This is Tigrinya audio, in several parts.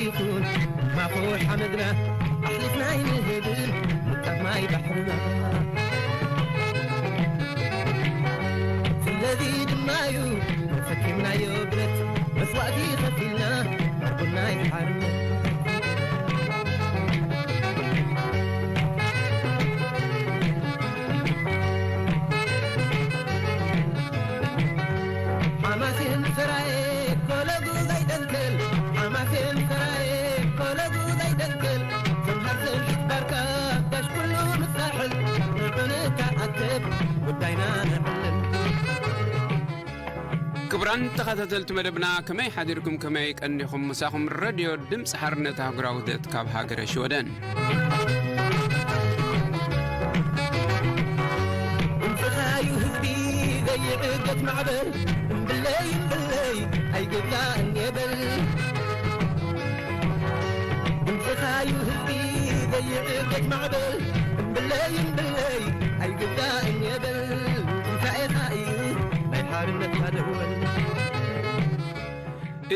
ይኹን ማኹ ሓመድና ኣሕሊፍና ኣይንህብን፣ ምንጣፍ ማይ ባሕርና። ስለዚ ድማ እዩ ተሰኪምናዮ ብረት፣ መስዋእቲ ከፊልና ዕርቁና ይሓርነት። ሓማሴን ሰራየ ኮለጉ ዘይደንክል፣ ሓማሴን ሰራየ ኮለጉ ዘይደንክል፣ ተምሃር ዘልሒት ባርካ ጋሽ ኩሉ ምሳሕል፣ ንዑ ንተኣከብ ጉዳይና ነዕልል። ክቡራን ተኸታተልቲ መደብና፣ ከመይ ሓዲርኩም፣ ከመይ ቀኒኹም? ምሳኹም ረድዮ ድምፂ ሓርነት ኣህጉራዊ ውህደት ካብ ሃገረ ሽወደን። ድምፅኻዩ ህዝቢ ዘይዕገት ማዕበል፣ እምብለይ እምብለይ ኣይግዛእን የበል። ድምፅኻዩ ህዝቢ ዘይዕገት ማዕበል፣ እምብለይ እምብለይ ኣይግዛእን የበል። ትንሳኤኻ እዩ ናይ ሓርነትና ደወል።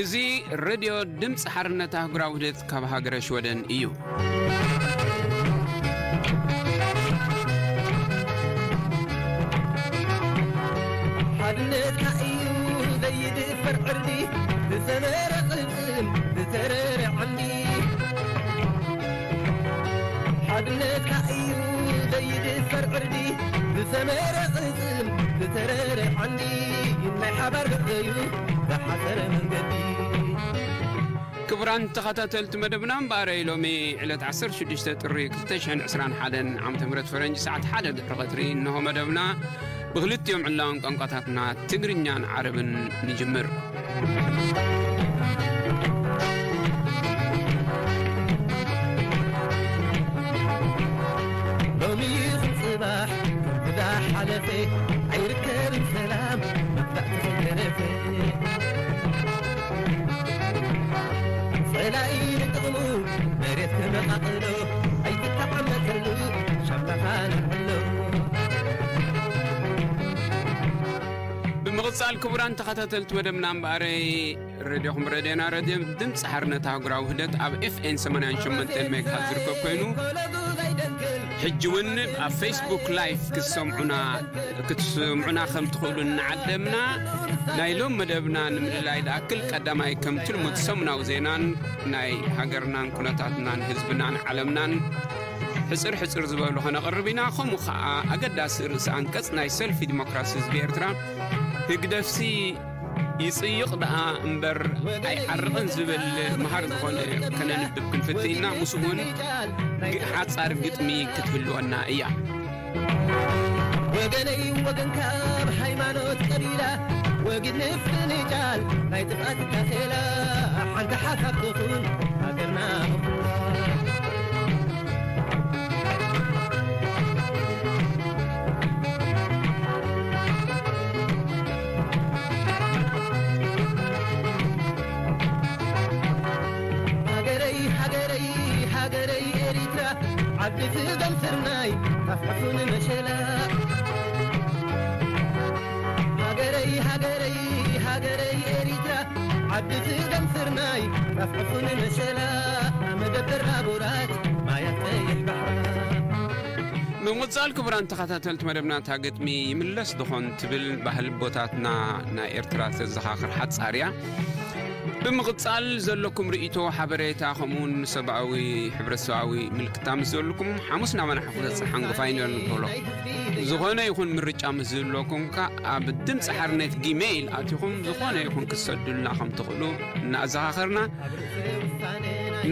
እዚ ሬድዮ ድምፂ ሓርነት ኣህጉራዊ ውህደት ካብ ሃገረ ሽወደን እዩ። ሓድነትና እዩ ዘይድፈር ዕርዲ፣ ብሰመረ ቅልጽም ዝተረረ ዓንዲ። ሓድነትና እዩ ዘይድፈር ዕርዲ፣ ብሰመረ ቅልጽም ዝተረረ ዓንዲ። ናይ ሓባር መእዘዩ ዝሓሰረ መንገዲ። ክቡራን ተኸታተልቲ መደብና፣ እምበኣረይ ሎሚ ዕለት ዓሰርተ ሽዱሽተ ጥሪ ክልተ ሽሕን ዕስራን ሓደን ዓመተ ምህረት ፈረንጂ፣ ሰዓት ሓደ ድሕሪ ቀትሪ፣ እንሆ መደብና ብክልቲኦም ዕላውን ቋንቋታትና፣ ትግርኛን ዓረብን፣ ንጅምር። ሎሚ ይኹን ጽባሕ ብዝሓለፈ ኣይርከብን ሰላም መግዛእቲ ከይተረፈ። ጸላኢ ንጥቕሙ መሬት ክመቓቕሎ ኣይትተዓመተሉ ሻምናኻ ነዕሎ። ብምቕጻል ክቡራን ተኸታተልቲ መደብና እምበኣረይ ሬድዮኹም ሬድዮና ሬድዮ ድምፂ ሓርነት ኣህጉራዊ ውህደት ኣብ ኤፍኤን ሰማንያን ሸሞንተን ሜጋሃት ዝርከብ ኮይኑ ሕጂ እውን ኣብ ፌስቡክ ላይፍ ክትሰምዑና ክትሰምዑና ከም ትኽእሉ እናዓደምና ናይ ሎም መደብና ንምልላይ ዝኣክል ቀዳማይ ከምቲ ልሙድ ሰሙናዊ ዜናን ናይ ሃገርናን ኩነታትናን ህዝብናን ዓለምናን ሕፅር ሕፅር ዝበሉ ከነቕርብ ኢና። ከምኡ ከዓ ኣገዳሲ ርእሲ ኣንቀፅ ናይ ሰልፊ ዲሞክራሲ ህዝቢ ኤርትራ ህግደፍሲ ይጽይቕ ደኣ እምበር ኣይዓርቕን ዝብል መሃር ዝኾነ ከነንብብ ክንፍትን ኢና። ምስኡ እውን ግ-፣ ሓጻር ግጥሚ ክትህልወና እያ። ወገነይ ወገን ካብ ሃይማኖት ቀቢላ ወጊድ ምፍንጫል ናይ ጥፍኣት ታኼላ ሓንቲ ሓሳብ ትኹን ሃገርና። ሃገረይ ሃገረይ ሃገረይ ኤሪትራ ዓዲ ስገም ስርናይ ኣፍዕፉኒ መሸላ። ሃገረይ ሃገረይ ሃገረይ ኤሪትራ ዓዲ ስገም ስርናይ ኣፍዕፉኒ መሸላ። መደበር ባቡራት ማያት ቀይሕ ባሕራ። ብምቕጻል ክቡራን ተኸታተልቲ መደብና እታ ግጥሚ ይምለስ ዶኾን ትብል ባህሊ ቦታትና ናይ ኤርትራ ተዘኻኽር ሓጻር እያ። ብምቕጻል ዘለኩም ርእይቶ፣ ሓበሬታ፣ ከምኡውን ሰብኣዊ፣ ሕብረተሰባዊ ምልክታ ምስ ዘለኩም፣ ሓሙስ ናባና ሓፉ ተጽሓ፣ ሓንጎፋይ ንበል ንብሎ። ዝኾነ ይኹን ምርጫ ምስ ዝህልወኩም ከኣ ኣብ ድምፂ ሓርነት ጊሜይል ኣቲኹም ዝኾነ ይኹን ክትሰዱልና ከም ትኽእሉ እናኣዘኻኸርና፣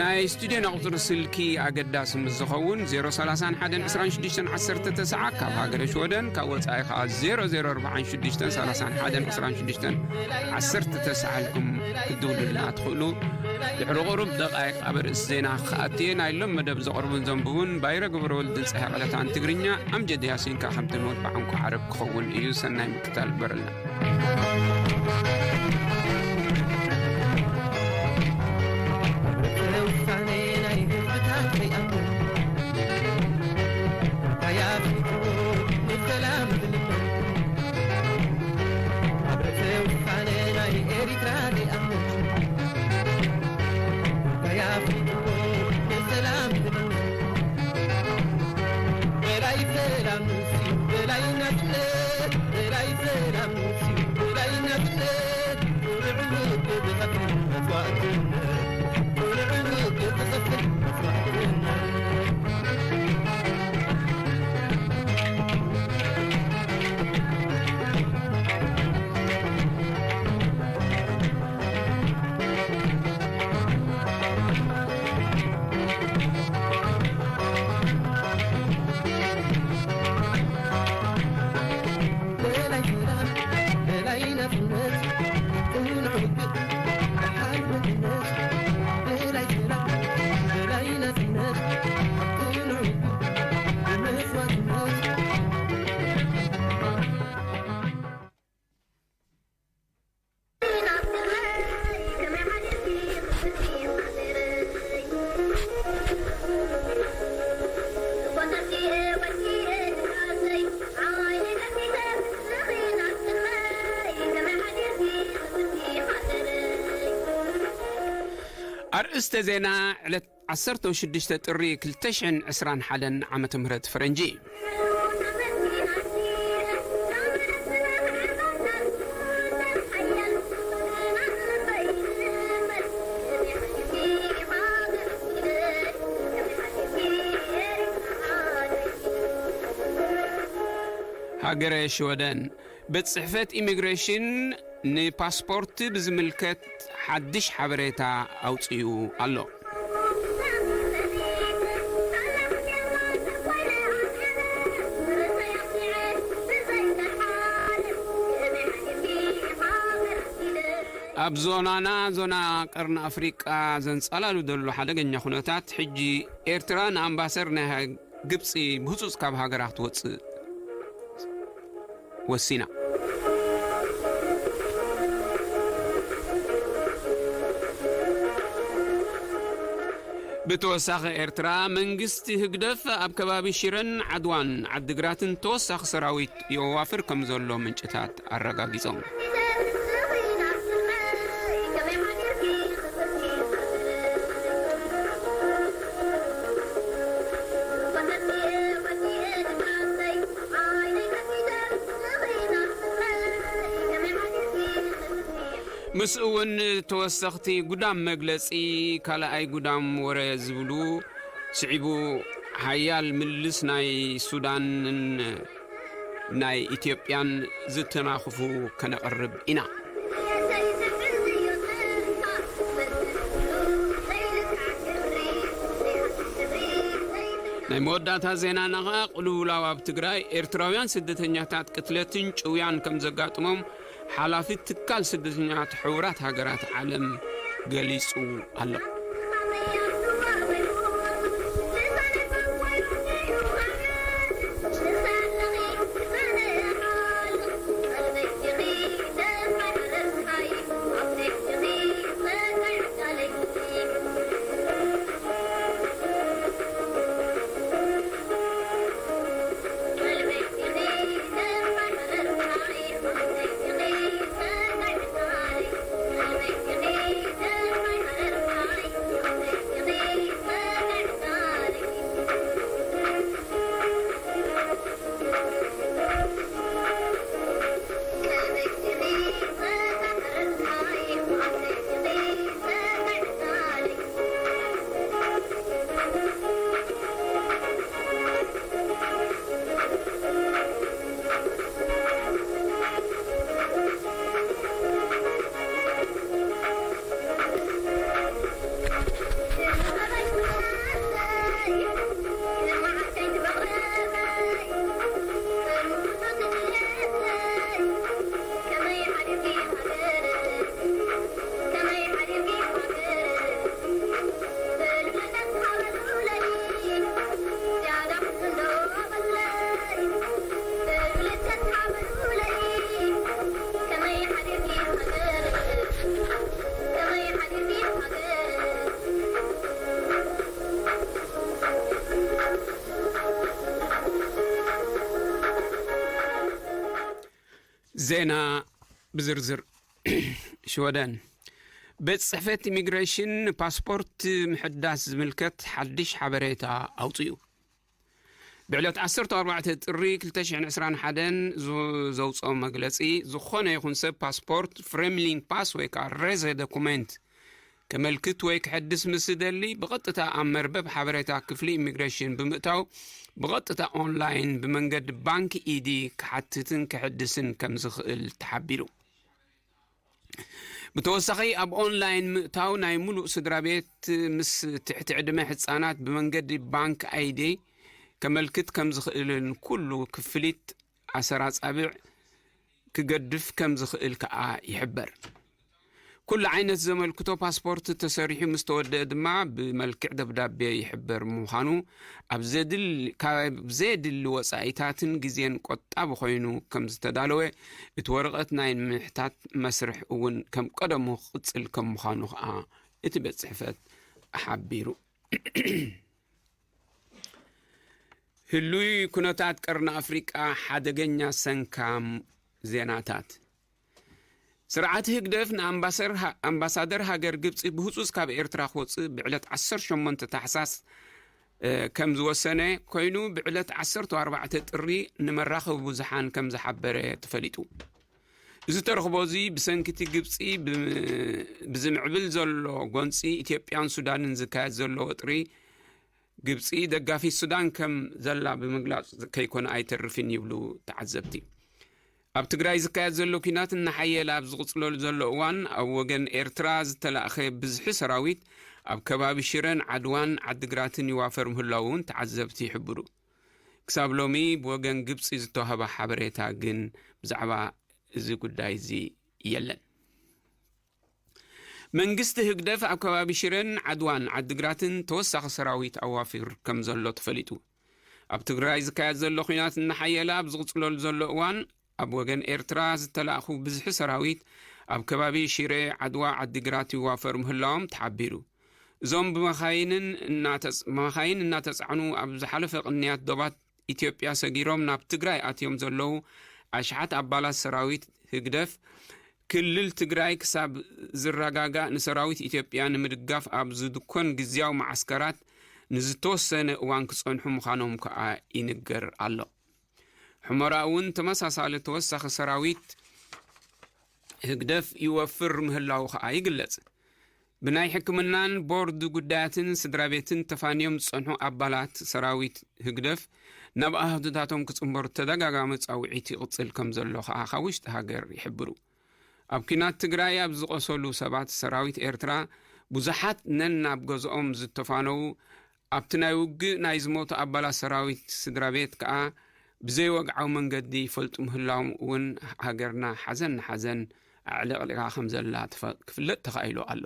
ናይ ስቱድዮና ቁጽሪ ስልኪ ኣገዳሲ ምስ ዝኸውን፣ ዜሮ ሰላሳን ሓደን ዕስራን ሽዱሽተን ዓሰርተ ተስዓ፣ ካብ ሃገረ ሽወደን፣ ካብ ወጻኢ ከኣ ዜሮ ዜሮ ኣርባዓን ሽዱሽተን ሰላሳን ሓደን ዕስራን ሽዱሽተን ዓሰርተ ተስዓ ኢልኩም ክትድውሉልና ትኽእሉ። ድሕሪ ቁሩብ ደቃይቕ ኣብ ርእሲ ዜና ክኣትየ፣ ናይ ሎም መደብ ዘቕርቡን ዘንብቡን ባይረ ገብረወልድን ጸሃየ ቀለታን ትግርኛ፣ ኣምጀድ ያሲን ከኣ ከምቲ ልሙድ ብዓንቋ ዓረብ ክኸውን እዩ። ሰናይ ምክታል ግበረልና። ውሳነ ናይ ህዝብታት ዘይኣምን እንታይ ኣፍልጥዎ ንሰላም ዝልምን ኣብ ርእሰ ውሳነ ናይ ኤሪትራ ዘይኣምን እንታይ ኣርእስተ ዜና ዕለት ዓሰርተ ሽዱሽተ ጥሪ ክልተ ሽሕን ዕስራን ሓደን ዓመተ ምህረት ፈረንጂ። ሃገረ ሽወደን፣ ቤት ጽሕፈት ኢሚግሬሽን ንፓስፖርት ብዝምልከት ሓድሽ ሓበሬታ ኣውጺኡ ኣሎ። ኣብ ዞናና፣ ዞና ቀርኒ ኣፍሪቃ ዘንጸላሉ ዘሎ ሓደገኛ ኩነታት፣ ሕጂ ኤርትራ ንኣምባሰር ናይ ግብጺ ብህጹጽ ካብ ሃገራ ክትወጽእ ወሲና። ብተወሳኺ፣ ኤርትራ፣ መንግስቲ ህግደፍ ኣብ ከባቢ ሽረን ዓድዋን ዓድግራትን ተወሳኺ ሰራዊት የዋፍር ከም ዘሎ ምንጭታት ኣረጋጊጾም። ምስ እውን ተወሰኽቲ ጉዳም መግለጺ ካልኣይ ጉዳም ወረ ዝብሉ ስዒቡ፣ ሓያል ምልስ ናይ ሱዳንን ናይ ኢትዮጵያን ዝተናኽፉ ከነቕርብ ኢና። ናይ መወዳእታ ዜናና ኸኣ፣ ቅልውላው ኣብ ትግራይ፣ ኤርትራውያን ስደተኛታት ቅትለትን ጭውያን ከም ዘጋጥሞም ሓላፊ ትካል ስደተኛታት ሕቡራት ሃገራት ዓለም ገሊጹ ኣሎ። ዜና ብዝርዝር። ሽወደን፣ ቤት ጽሕፈት ኢሚግሬሽን ንፓስፖርት ምሕዳስ ዝምልከት ሓድሽ ሓበሬታ ኣውጺኡ። ብዕለት ዓሰርተ ኣርባዕተ ጥሪ ክልተ ሽሕን ዕስራን ሓደን ዝ-፣ ዘውፅኦ መግለፂ፣ ዝኾነ ይኹን ሰብ ፓስፖርት፣ ፍሬምሊንግ ፓስ ወይ ከዓ ሬዘ ዶኩሜንት ከመልክት ወይ ክሐድስ ምስ ዝደሊ፣ ብቐጥታ ኣብ መርበብ ሓበሬታ ክፍሊ ኢሚግሬሽን ብምእታው፣ ብቐጥታ ኦንላይን ብመንገዲ ባንክ ኢዲ ክሓትትን ክሕድስን ከም ዝኽእል ተሓቢሩ። ብተወሳኺ፣ ኣብ ኦንላይን ምእታው ናይ ሙሉእ ስድራ ቤት ምስ ትሕቲ ዕድመ ህጻናት ብመንገዲ ባንክ ኣይዲ ከመልክት ከም ዝኽእልን ኩሉ ክፍሊት ኣሰራጻብዕ ክገድፍ ከም ዝኽእል ከኣ ይሕበር። ኩሉ ዓይነት ዘመልክቶ ፓስፖርት ተሰሪሑ ምስ ተወደአ ድማ ብመልክዕ ደብዳቤ ይሕበር ምዃኑ፣ ኣብ ዘድል-፣ ካብ ዘየድሊ ወጻኢታትን ግዜን ቆጣቢ ኮይኑ ከም ዝተዳለወ፣ እቲ ወረቐት ናይ ምሕታት መስርሕ እውን ከም ቀደሙ ክቕጽል ከም ምዃኑ ከኣ እቲ ቤት ጽሕፈት ሓቢሩ። ህሉይ ኩነታት ቀርኒ ኣፍሪቃ ሓደገኛ ሰንካም ዜናታት። ስርዓት ህግደፍ ንኣምባሰር-፣ ኣምባሳደር ሃገር ግብጺ ብህጹጽ ካብ ኤርትራ ክወጽእ ብዕለት ዓሰርተ ሸሞንተ ታሕሳስ፣ እ፣ ከም ዝወሰነ ኮይኑ፣ ብዕለት ዓሰርተ ኣርባዕተ ጥሪ ንመራኸቢ ብዙሓን ከም ዝሓበረ ተፈሊጡ። እዚ ተረኽቦ እዚ ብሰንኪ እቲ ግብጺ ብ-፣ ብዝምዕብል ዘሎ ጎንጺ ኢትዮጵያን ሱዳንን ዝካየድ ዘሎ ወጥሪ፣ ግብጺ ደጋፊት ሱዳን ከም ዘላ ብምግላጽ ከይኮነ ኣይተርፍን ይብሉ ተዓዘብቲ። ኣብ ትግራይ ዝካየድ ዘሎ ኲናት እናሓየለ ኣብ ዝቕጽለሉ ዘሎ እዋን፣ ኣብ ወገን ኤርትራ ዝተላእኸ ብዝሒ ሰራዊት ኣብ ከባቢ ሽረን ዓድዋን ዓድግራትን ይዋፈር ምህላዉ እውን ተዓዘብቲ ይሕብሩ። ክሳብ ሎሚ ብወገን ግብጺ ዝተዋህበ ሓበሬታ ግን ብዛዕባ እዚ ጉዳይ እዚ የለን። መንግስቲ ህግደፍ ኣብ ከባቢ ሽረን ዓድዋን ዓድግራትን ተወሳኺ ሰራዊት ኣዋፊር ከም ዘሎ ተፈሊጡ። ኣብ ትግራይ ዝካየድ ዘሎ ኲናት እናሓየለ ኣብ ዝቕጽለሉ ዘሎ እዋን፣ ኣብ ወገን ኤርትራ ዝተላእኹ ብዝሒ ሰራዊት ኣብ ከባቢ ሽረ፣ ዓድዋ፣ ዓዲግራት ይዋፈር ምህላዎም ተሓቢሩ። እዞም ብመኻይንን እናተጽ-፣ ብመኻይን እናተጻዕኑ ኣብ ዝሓለፈ ቅንያት ዶባት ኢትዮጵያ ሰጊሮም ናብ ትግራይ ኣትዮም ዘለዉ ኣሽሓት ኣባላት ሰራዊት ህግደፍ፣ ክልል ትግራይ ክሳብ ዝረጋጋእ ንሰራዊት ኢትዮጵያ ንምድጋፍ ኣብ ዝድኮን ግዝያዊ መዓስከራት ንዝተወሰነ እዋን ክጸንሑ ምዃኖም ከኣ ይንገር ኣሎ። ሑመራ እውን ተመሳሳሊ ተወሳኺ ሰራዊት ህግደፍ ይወፍር ምህላዉ ከኣ ይግለጽ። ብናይ ሕክምናን ቦርድ ጉዳያትን ስድራ ቤትን ተፋንዮም ዝጸንሑ ኣባላት ሰራዊት ህግደፍ ናብ ኣሃዱታቶም ክጽንበሩ ተደጋጋሚ ጻውዒት ይቕጽል ከም ዘሎ ከኣ ካብ ውሽጢ ሃገር ይሕብሩ። ኣብ ኲናት ትግራይ ኣብ ዝቖሰሉ ሰባት ሰራዊት ኤርትራ ብዙሓት ነናብ ገዝኦም ዝተፋነዉ፣ ኣብቲ ናይ ውግእ ናይ ዝሞቱ ኣባላት ሰራዊት ስድራ ቤት ከኣ ብዘይወግዓዊ መንገዲ ይፈልጡ ምህላዎም እውን ሃገርና ሓዘን ንሓዘን ኣዕለቕሊቓ ከም ዘላ ተፈ-፣ ክፍለጥ ተኻኢሉ ኣሎ።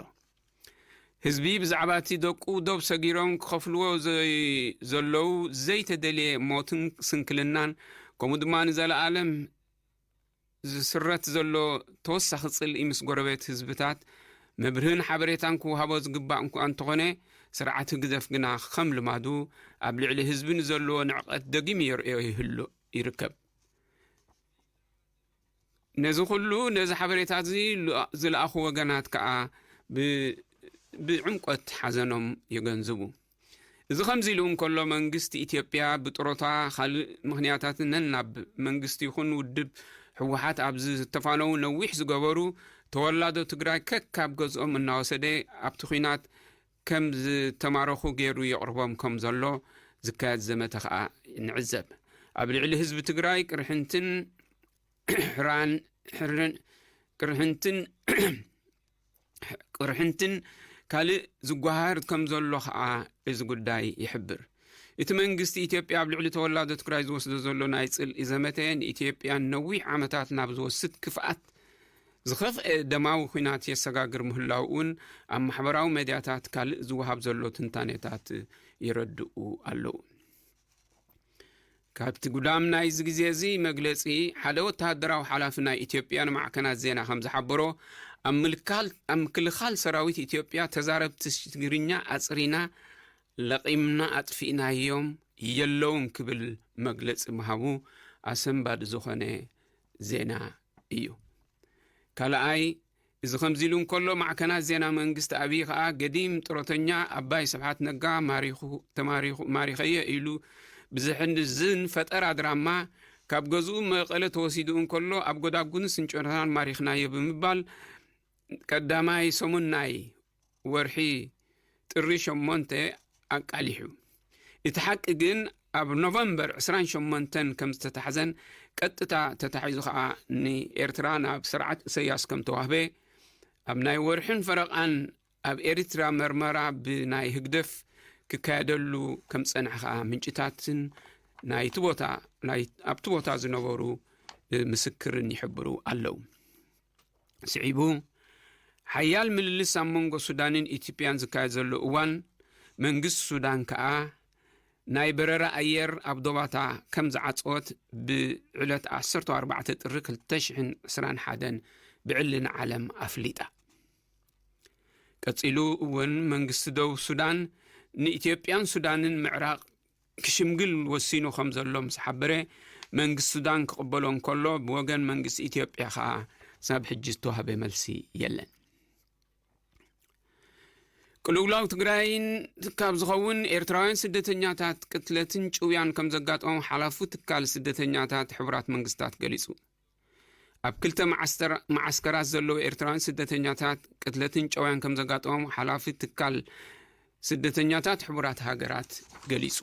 ህዝቢ ብዛዕባ እቲ ደቁ ዶብ ሰጊሮም ክኸፍልዎ ዘይ-፣ ዘለዉ ዘይተደልየ ሞትን ስንክልናን፣ ከምኡ ድማ ንዘለኣለም ዝስረት ዘሎ ተወሳኺ ጽልኢ ምስ ጎረቤት ህዝብታት መብርህን ሓበሬታን ክወሃቦ ዝግባእ እንኳ እንተኾነ፣ ስርዓት ህግደፍ ግና ከም ልማዱ ኣብ ልዕሊ ህዝቢ ንዘለዎ ንዕቀት ደጊሙ የርእዮ ይህሉ ይርከብ። ነዚ ኩሉ፣ ነዚ ሓበሬታ እዚ ሉ-፣ ዝለኣኹ ወገናት ከኣ ብ-፣ ብዕምቆት ሓዘኖም የገንዝቡ። እዚ ከምዚ ኢሉ እንከሎ፣ መንግስቲ ኢትዮጵያ ብጥሮታ ካልእ ምኽንያታትን ነናብ መንግስቲ ይኹን ውድብ ህወሓት ኣብዚ ዝተፋነዉ ነዊሕ ዝገበሩ ተወላዶ ትግራይ ከካብ ገዝኦም እናወሰደ ኣብቲ ኲናት ከም ዝተማረኹ ገይሩ የቕርቦም ከም ዘሎ ዝካየድ ዘመተ ከኣ ንዕዘብ። ኣብ ልዕሊ ህዝቢ ትግራይ ቅርሕንትን ሕራን፣ ሕርን-፣ ቅርሕንትን፣ ቅርሕንትን ካልእ ዝጓሃር ከም ዘሎ ከኣ እዚ ጉዳይ ይሕብር። እቲ መንግስቲ ኢትዮጵያ ኣብ ልዕሊ ተወላዶ ትግራይ ዝወስዶ ዘሎ ናይ ጽልኢ ዘመተ ንኢትዮጵያ ነዊሕ ዓመታት ናብ ዝወስድ ክፍኣት ዝኸፍአ ደማዊ ኲናት የሰጋግር ምህላው እውን ኣብ ማሕበራዊ ሜድያታት ካልእ ዝወሃብ ዘሎ ትንታኔታት የረድኡ ኣለዉ። ካብቲ ጉዳም ናይዚ ግዜ እዚ መግለጺ፣ ሓደ ወተሃደራዊ ሓላፊ ናይ ኢትዮጵያ ንማዕከናት ዜና ከም ዝሓበሮ፣ ኣብ ምልካል-፣ ኣብ ምክልኻል ሰራዊት ኢትዮጵያ ተዛረብቲ ትግርኛ ኣጽሪና፣ ለቒምና፣ ኣጥፊእናዮም የለውን ክብል መግለጺ ምሃቡ ኣሰንባዲ ዝኾነ ዜና እዩ። ካልኣይ፣ እዚ ከምዚ ኢሉ እንከሎ፣ ማዕከናት ዜና መንግስቲ ኣብይ ከኣ፣ ገዲም ጥሮተኛ ኣባይ ስብሓት ነጋ ማሪኹ፣ ተማሪኹ፣ ማሪኸዮ ኢሉ ብዝሕንዝን ፈጠራ ድራማ ካብ ገዝኡ መቐለ ተወሲዱ እንከሎ ኣብ ጎዳጉኒ ስንጨሮታን ማሪኽናዮ ብምባል ቀዳማይ ሰሙን ናይ ወርሒ ጥሪ ሸሞንተ ኣቃሊሑ። እቲ ሓቂ ግን ኣብ ኖቨምበር ዕስራን ሸሞንተን ከም ዝተታሕዘን ቀጥታ ተታሒዙ ከኣ ንኤርትራ ናብ ስርዓት ኢሰያስ ከም ተዋህበ ኣብ ናይ ወርሕን ፈረቓን ኣብ ኤርትራ መርመራ ብናይ ህግደፍ ክካየደሉ ከም ዝጸንሐ ከኣ ምንጭታትን ናይቲ ቦታ ናይ ኣብቲ ቦታ ዝነበሩ ምስክርን ይሕብሩ ኣለዉ። ስዒቡ ሓያል ምልልስ ኣብ መንጎ ሱዳንን ኢትዮጵያን ዝካየድ ዘሎ እዋን መንግስቲ ሱዳን ከኣ ናይ በረራ ኣየር ኣብ ዶባታ ከም ዝዓጸወት ብዕለት ዓሰርተ ኣርባዕተ ጥሪ ክልተ ሽሕን ዕስራን ሓደን ብዕሊ ንዓለም ኣፍሊጣ። ቀጺሉ እውን መንግስቲ ደቡብ ሱዳን ንኢትዮጵያን ሱዳንን ምዕራቕ ክሽምግል ወሲኑ ከም ዘሎ ምስ ሓበረ መንግስቲ ሱዳን ክቕበሎ እንከሎ ብወገን መንግስቲ ኢትዮጵያ ከኣ ሳብ ሕጂ ዝተዋህበ መልሲ የለን። ቅልውላው ትግራይን ካብ ዝኸውን ኤርትራውያን ስደተኛታት ቅትለትን ጭውያን ከም ዘጋጠሙ ሓላፉ ትካል ስደተኛታት ሕቡራት መንግስታት ገሊጹ። ኣብ ክልተ መዓስተር- መዓስከራት ዘለዉ ኤርትራውያን ስደተኛታት ቅትለትን ጨውያን ከም ዘጋጠሞም ሓላፊ ትካል ስደተኛታት ሕቡራት ሃገራት ገሊጹ።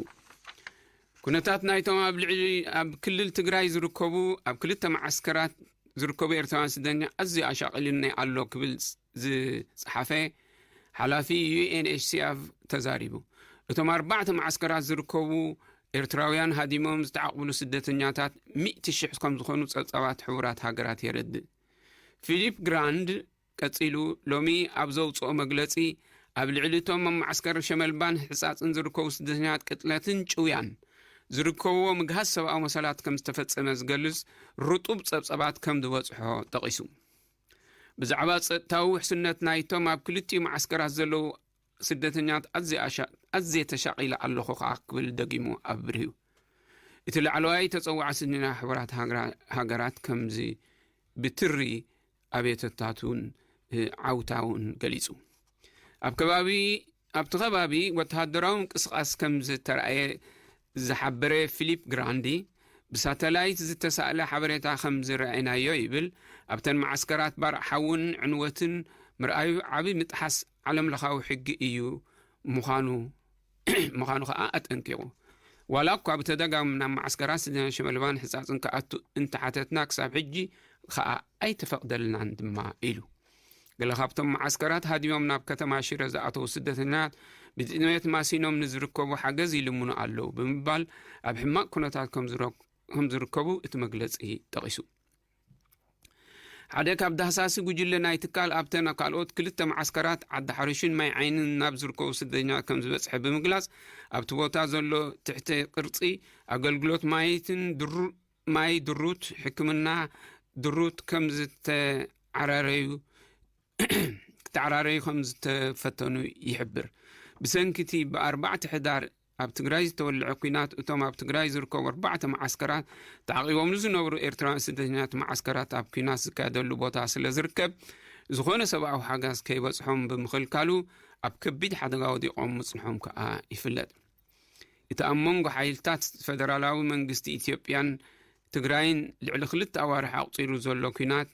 ኩነታት ናይቶም ኣብ ልዕሊ ኣብ ክልል ትግራይ ዝርከቡ ኣብ ክልተ መዓስከራት ዝርከቡ ኤርትራውያን ስደተኛ ኣዝዩ ኣሻቒሉኒ ኣሎ ክብል ዝጸሓፈ ሓላፊ ዩ ኤን ኤች ሲ ኣር ተዛሪቡ። እቶም ኣርባዕተ መዓስከራት ዝርከቡ ኤርትራውያን ሃዲሞም ዝተዓቕብሉ ስደተኛታት ሚእቲ ሽሕ ከም ዝኾኑ ጸብጻባት ሕቡራት ሃገራት የረድእ። ፊሊፕ ግራንድ ቀጺሉ ሎሚ ኣብ ዘውጽኦ መግለጺ ኣብ ልዕሊ እቶም ኣብ መዓስከር ሸመልባን ሕጻጽን ዝርከቡ ስደተኛታት ቅጥለትን ጭውያን ዝርከብዎ ምግሃስ ሰብኣዊ መሰላት ከም ዝተፈጸመ ዝገልጽ ርጡብ ጸብጻባት ከም ዝበጽሖ ጠቒሱ። ብዛዕባ ጸጥታዊ ውሕስነት ናይቶም ኣብ ክልቲኡ መዓስከራት ዘለዉ ስደተኛት ኣዝየ ኣሻ- ኣዝየ ተሻቒለ ኣለኹ ከኣ ክብል ደጊሙ ኣብሪሁ። እቲ ላዕለዋይ ተጸዋዒ ስድና ሕቡራት ሃገራ- ሃገራት ከምዚ ብትሪ ኣቤተታቱን እ፣ ዓውታውን ገሊጹ። ኣብ ከባቢ ኣብቲ ከባቢ ወተሃደራዊ ምንቅስቓስ ከም ዝተራእየ ዝሓበረ ፊሊፕ ግራንዲ ብሳተላይት ዝተሳእለ ሓበሬታ ከም ዝረኣይናዮ ይብል። ኣብተን መዓስከራት ባርዕ ሓውን ዕንወትን ምርኣዩ ዓቢ ምጥሓስ ዓለም ለኻዊ ሕጊ እዩ ምዃኑ ምዃኑ ከኣ ኣጠንቂቑ። ዋላ እኳ ብተደጋሚ ናብ መዓስከራት ስደተኛ ሽመልባን ሕጻጽን ክኣቱ እንተሓተትና ክሳብ ሕጂ ከኣ ኣይተፈቕደልናን ድማ ኢሉ። ገለ ካብቶም መዓስከራት ሃዲሞም ናብ ከተማ ሽረ ዝኣተዉ ስደተኛታት ብጥሜት ማሲኖም ንዝርከቡ ሓገዝ ይልምኑ ኣለዉ ብምባል ኣብ ሕማቕ ኩነታት ከም ዝረ- ከም ዝርከቡ እቲ መግለጺ ጠቒሱ። ሓደ ካብ ዳህሳሲ ጉጅለ ናይ ትካል ኣብተን ካልኦት ክልተ መዓስከራት ዓዲ ሓርሽን ማይ ዓይንን ናብ ዝርከቡ ስደተኛታት ከም ዝበጽሐ ብምግላጽ ኣብቲ ቦታ ዘሎ ትሕተ ቅርጺ ኣገልግሎት ማይትን ድሩ- ማይ ድሩት ሕክምና ድሩት ከም ዝተዓራረዩ ክተዓራረዩ ከም ዝተፈተኑ ይሕብር። ብሰንኪ እቲ ብኣርባዕተ ሕዳር ኣብ ትግራይ ዝተወልዐ ኲናት እቶም ኣብ ትግራይ ዝርከቡ ኣርባዕተ መዓስከራት ተዓቒቦም ንዝነብሩ ኤርትራውያን ስደተኛታት መዓስከራት ኣብ ኲናት ዝካየደሉ ቦታ ስለ ዝርከብ ዝኾነ ሰብኣዊ ሓጋዝ ከይበጽሖም ብምኽልካሉ ኣብ ከቢድ ሓደጋ ወዲቖም ምጽንሖም ከኣ ይፍለጥ። እቲ ኣብ መንጎ ሓይልታት ፈደራላዊ መንግስቲ ኢትዮጵያን ትግራይን ልዕሊ ክልተ ኣዋርሕ ኣቑጺሩ ዘሎ ኲናት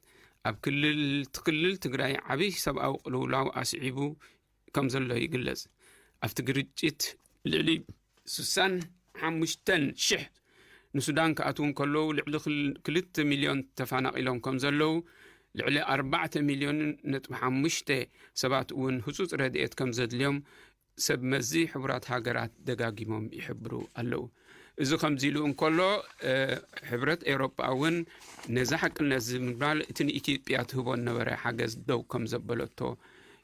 ኣብ ክልል ክልል ትግራይ ዓብዪ ሰብኣዊ ቅልውላው ኣስዒቡ ከም ዘሎ ይግለጽ። ኣብቲ ግርጭት ልዕሊ ስሳን ሓሙሽተን ሽሕ ንሱዳን ክኣትዉ እንከለዉ ልዕሊ ክል- ክልተ ሚልዮን ተፈናቒሎም ከም ዘለዉ ልዕሊ ኣርባዕተ ሚልዮን ነጥቢ ሓሙሽተ ሰባት እውን ህጹጽ ረድኤት ከም ዘድልዮም ሰብ መዚ ሕቡራት ሃገራት ደጋጊሞም ይሕብሩ ኣለዉ። እዚ ከምዚ ኢሉ እንከሎ እ፣ ሕብረት ኤውሮጳ እውን ነዚ ሓቅነት እዚ ምባል እቲ ንኢትዮጵያ ትህቦ ነበረ ሓገዝ ደው ከም ዘበለቶ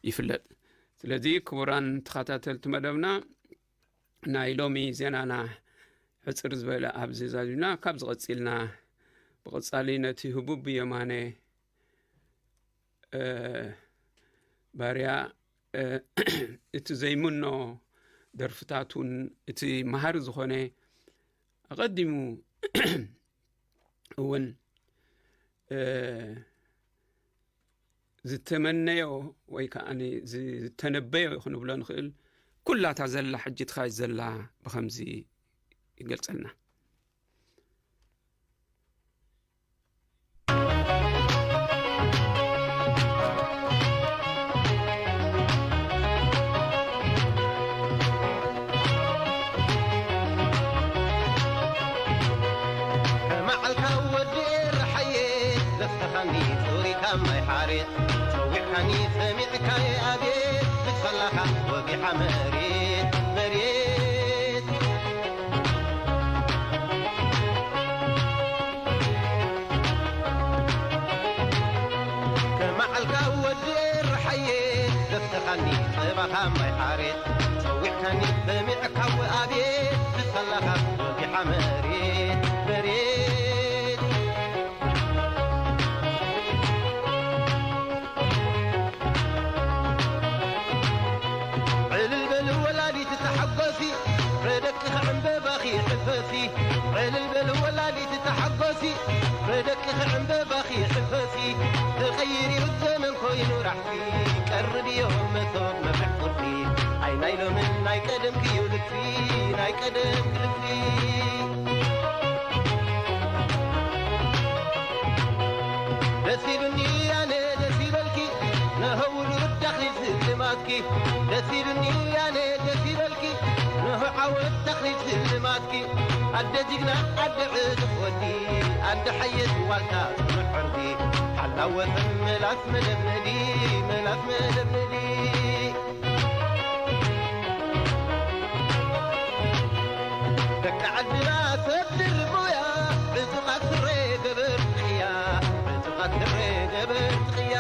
ይፍለጥ። ስለዚ ክቡራን ተኸታተልቲ መደብና ናይ ሎሚ ዜናና ሕፅር ዝበለ ኣብዚ ዛዚምና ካብ ዝቐፂልና ብቐፃሊ ነቲ ህቡብ የማነ እ፣ ባርያ እ፣ እቲ ዘይምኖ ደርፍታቱን እቲ መሃሪ ዝኾነ ኣቐዲሙ እውን እ፣ ዝተመነዮ ወይ ከዓ ዝተነበዮ ክንብሎ ንኽእል ኩላታ ዘላ ሕጂ ትኻይ ዘላ ብኸምዚ ይገልጸልና። ከመዓልካ ወዲ ኤረሓየ ዘፍተኻኒ፣ ጽሩይ ካብ ማይ ሓሬት ጸዊዕካኒ፣ ሰሚዕካየ ኣቤት ብትፈላኻ ወጊሓ መሬት መሬት። ከመዓልካ ወዲ ኤረሓየ ዘፍተኻኒ፣ ጽባኻ ማይ ሓሬት ጸዊዕካኒ፣ ሰሚዕካ ወኣቤት ብትፈላኻ ወጊሓ መሬት መሬት። ዕልል በሉ ወላዲት ተሓጎሲ፣ ፍረ ደቅኺ ዕምበባኺ ሕፈሲ። ዕልል በሉ ወላዲት ተሓጎሲ፣ ፍረ ደቅኺ ዕምበባኺ ሕፈሲ። ተቐይሩ ዘመን ኮይኑ ራሕሲ፣ ቀርብዮ መሶብ መብርሕ ቁርሲ። ኣይ ናይ ሎምን ናይ ቀደምኪ እዩ ልብሲ፣ ናይ ቀደምኪ ልብሲ። ደስ ኢሉኒ ኣነ ደስ ይበልኪ፣ ነሆ ውሉድ ተኽሊል ስልማትኪ። ደስ ኢሉኒ ኣነ ደስ ይበልኪ፣ ነሆ ዓወት ተኽሊል ስልማትኪ። ኣደ ጅግና ኣደ ዕጡቕ ወዲ፣ ኣደ ሓየት ዋልታ ጽኑዕ ዕርዲ። ሓላወ መላስ መለመዲ፣ መላስ መለመዲ። ደቂ ዓድና ሰብ ድርቡያ፣ ዕጡቓት ስረ ገበርቲ ቅያ፣ ዕጡቓት ስረ ገበርቲ ቅያ።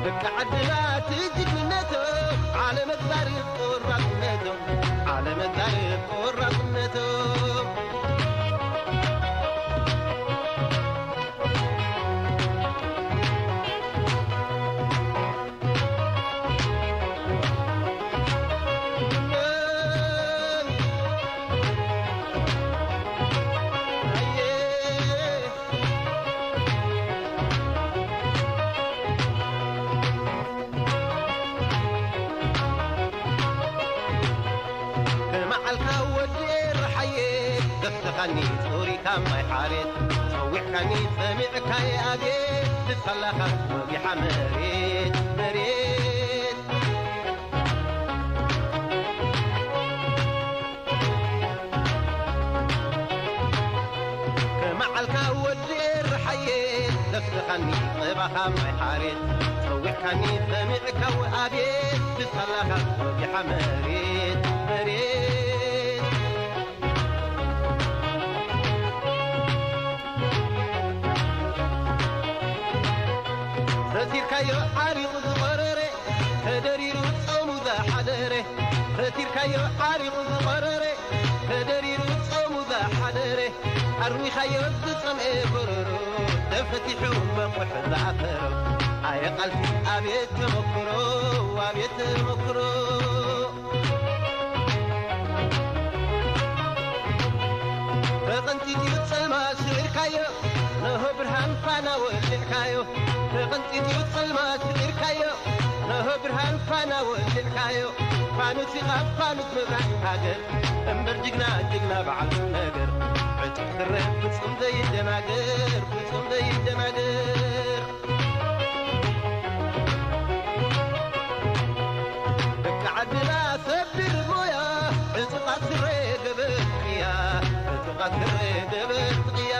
ደቂ ዓድና እቲ ጅግንነቶም፣ ዓለም ኣዛርብ ቆራጽነቶም፣ ዓለም ኣዛርብ ቆራጽነቶም። ከመዓልካ ወዲ ኤረሓየ ዘፍተኻኒ፣ ጽሩይ ካብ ማይ ሓሬት ጸዊዕካኒ፣ ሰሚዕካየ ኣቤት ብትፈላኻ ወጊሓ መሬት መሬት። ከመዓልካ ወዲ ኤረሓየ ዘፍተኻኒ፣ ጽባኻ ማይ ሓሬት ጸዊዕካኒ፣ ሰሚዕካ ወኣቤት ብትፈላኻ ወጊሓ መሬት መሬት። ሰቲርካዮ ዓሪቑ ዝቐረረ፣ ተደሪሩ ጾሙ ዝሓደረ። ሰቲርካዮ ዓሪቑ ዝቐረረ፣ ተደሪሩ ጾሙ ዝሓደረ። ኣርዊኻዮ ዝጸምኤ ጎረሮ፣ ተፈቲሑ መቑሕ ዝኣሰሮ። ኣየ ቃልሲ ኣቤት ተመክሮ፣ ኣቤት ተመክሮ። ተቐንጢጡ ጸልማ ስዒርካዮ፣ ነሆ ብርሃን ፋና ወሊዕካዮ። ተቐንጢጡ ጸልማ ስዒርካዮ፣ ነሆ ብርሃን ፋና ወሊዕካዮ። ፋኑስ ኢኻ ፋኑስ መብራህቲ ሃገር፣ እምበር ጅግና ጅግና በዓል ቁም ነገር። ዕጡቕ ስረ ፍጹም ዘይደናገር፣ ፍጹም ዘይደናገር። ደቂ ዓድና ሰብ ድርብ ሞያ፣ ዕጡቓት ስረ ገበርትያ፣ ዕጡቓት ስረ ገበርትያ።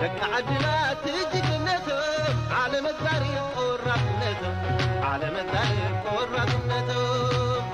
ደቂ ዓድና እቲ ጅግንነቶም፣ ዓለም ኣዛርብ ቆራጽነቶም፣ ዓለም ኣዛርብ ቆራጽነቶም።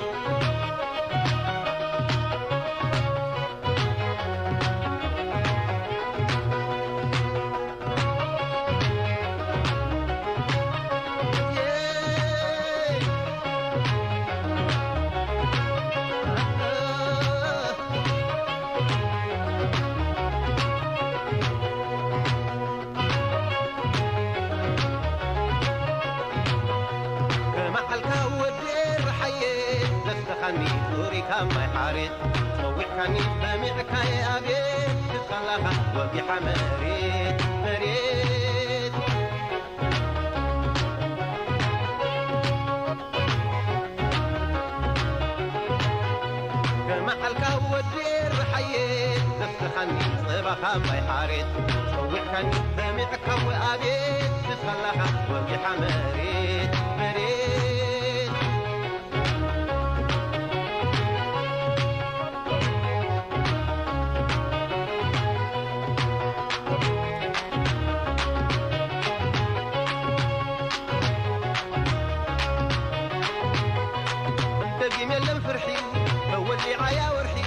ከመዓልካ ወዲ ኤረሓየ ዘስተኻኒ ዙሪካ ማይ ሓሬት ጸዊዕካኒ ሰሚዕካየ ኣቤት ከለኻ ወጊሓ መሬት መሬት ከመዓልካ ወዲ ኤርሓየ ዘፍትኻኒ ጸባኻ ማይ ሓሬት ጸዊዕካኒ ሰሚዕካ ወኣቤት ብኸለኻ ወጊሓ መሬት መሬት ደጊም የለን ፍርሒ ተወሊዓያ ወርሒ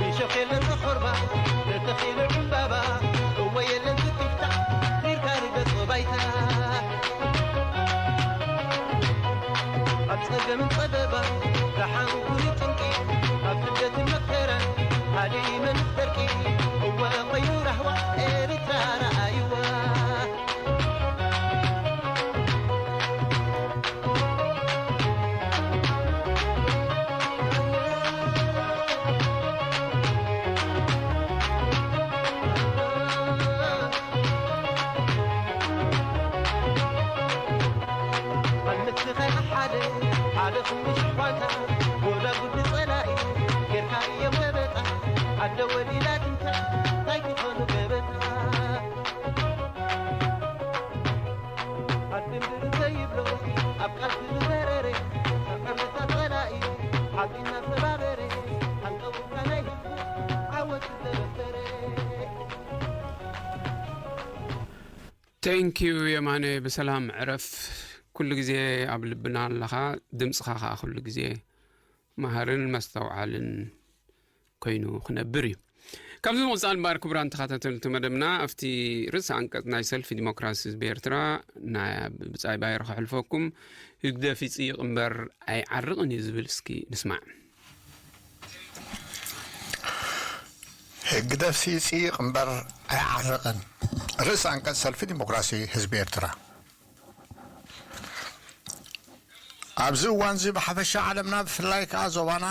ይሸኽ የለን ተኾርባ ተተኺሉ ዕምባባ እወ የለን ትጥፍታ ሪርካ ርገጽ ባይታ ኣብ ጸገምን ጸበባ ደሓን ኩሉ ጭንቂ ኣብ ስደትን መከራን ሓደ ይመንስ ደርቂ እወ ኮይኑ ራህዋ ኤርትራ ረኣይዋ ኣንስኻ ሓደ ሓደ ክንዲ ሽኳታ ጎዳ ጉዲ ጸላኢ ጌርካ እዮም ገበጣ ኣደ ወሊዳ ድንታ እንታይ ክኾኑ ገበታ ኣድምድር ዘይብሎ ኣብ ቃልሲ ዝመረረ ኣቐርሳ ጸላኢ ሓቢና ሰባበረ ሃንቀውታ ናይ ህዝቡ ዓወት ዘበሰረ Thank you የማነ፣ ብሰላም ዕረፍ። ኩሉ ግዜ ኣብ ልብና ኣለኻ፣ ድምፅኻ ከዓ ኩሉ ግዜ መሃርን መስተውዓልን ኮይኑ ክነብር እዩ። ካብዚ ምቕፃል እምበኣር ክቡራን ተኸታተልቲ መደብና ኣብቲ ርእሰ ኣንቀፅ ናይ ሰልፊ ዲሞክራሲ ህዝቢ ኤርትራ ናይ ብፃይ ባይር ከሕልፈኩም። ህግደፍ ይፅይቕ እምበር ኣይዓርቕን እዩ ዝብል እስኪ ንስማዕ። ህግደፍሲ ይፅይቕ እምበር ኣይዓርቕን። ርእሰ ኣንቀፅ ሰልፊ ዲሞክራሲ ህዝቢ ኤርትራ። ኣብዚ እዋንዚ ብሓፈሻ ዓለምና ብፍላይ ከኣ ዞባና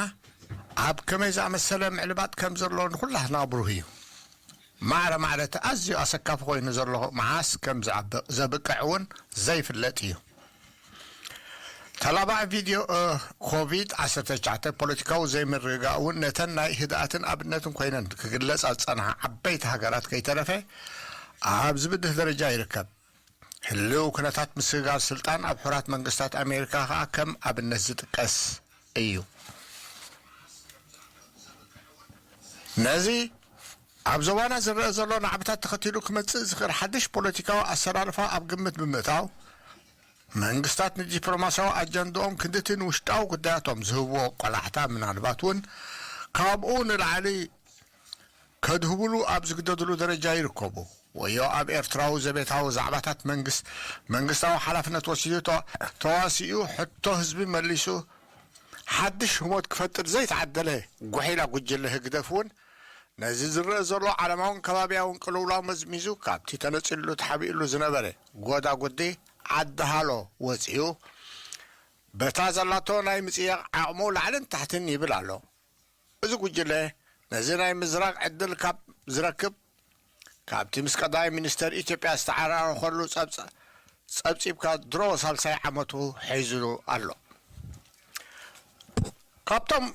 ኣብ ከመይ ዝኣመሰለ ምዕልባጥ ከም ዘሎ ንኹላህና ብሩህ እዩ። ማዕረ ማዕረ እቲ ኣዝዩ ኣሰካፊ ኮይኑ ዘሎ መዓስ ከም ዘብቅዕ እውን ዘይፍለጥ እዩ። ተላባዒ ቪድዮ ኮቪድ ዓሰርተ ትሽዓተ ፖለቲካዊ ዘይምርግጋእ እውን ነተን ናይ ህድኣትን ኣብነትን ኮይነን ክግለጻ ዝጸንሓ ዓበይቲ ሃገራት ከይተረፈ ኣብ ዝብድህ ደረጃ ይርከብ። ህልው ኩነታት ምስግጋር ስልጣን ኣብ ሕራት መንግስታት ኣሜሪካ ከኣ ከም ኣብነት ዝጥቀስ እዩ። ነዚ ኣብ ዞባና ዝረኣ ዘሎ ናዕብታት ተኸቲሉ ክመጽእ ዝኽእል ሓድሽ ፖለቲካዊ ኣሰላልፋ ኣብ ግምት ብምእታው፣ መንግስታት ንዲፕሎማስያዊ ኣጀንድኦም ክንድቲ ንውሽጣዊ ጉዳያቶም ዝህብዎ ቆላሕታ ምናልባት እውን ካብኡ ንላዕሊ ከድህብሉ ኣብ ዝግደድሉ ደረጃ ይርከቡ። ወዮ ኣብ ኤርትራዊ ዘቤታዊ ዛዕባታት መንግስት መንግስታዊ ሓላፍነት ወሲዱ ተዋሲኡ ሕቶ ህዝቢ መሊሱ ሓድሽ ህሞት ክፈጥር ዘይተዓደለ ጉሒላ ጉጅለ ህግደፍ እውን ነዚ ዝረአ ዘሎ ዓለማውን ከባብያውን ቅልውላው መዝሚዙ ካብቲ ተነጺሉሉ ተሓቢእሉ ዝነበረ ጎዳጉዲ ዓዲ ሃሎ ወጺኡ በታ ዘላቶ ናይ ምጽያቕ ዓቕሙ ላዕልን ታሕትን ይብል ኣሎ። እዚ ጉጅለ ነዚ ናይ ምዝራግ ዕድል ካብ ዝረክብ ካብቲ ምስ ቀዳማይ ሚኒስተር ኢትዮጵያ ዝተዓራረኸሉ ጸብጺብካ ድሮ ሳልሳይ ዓመቱ ሒዙ ኣሎ። ካብቶም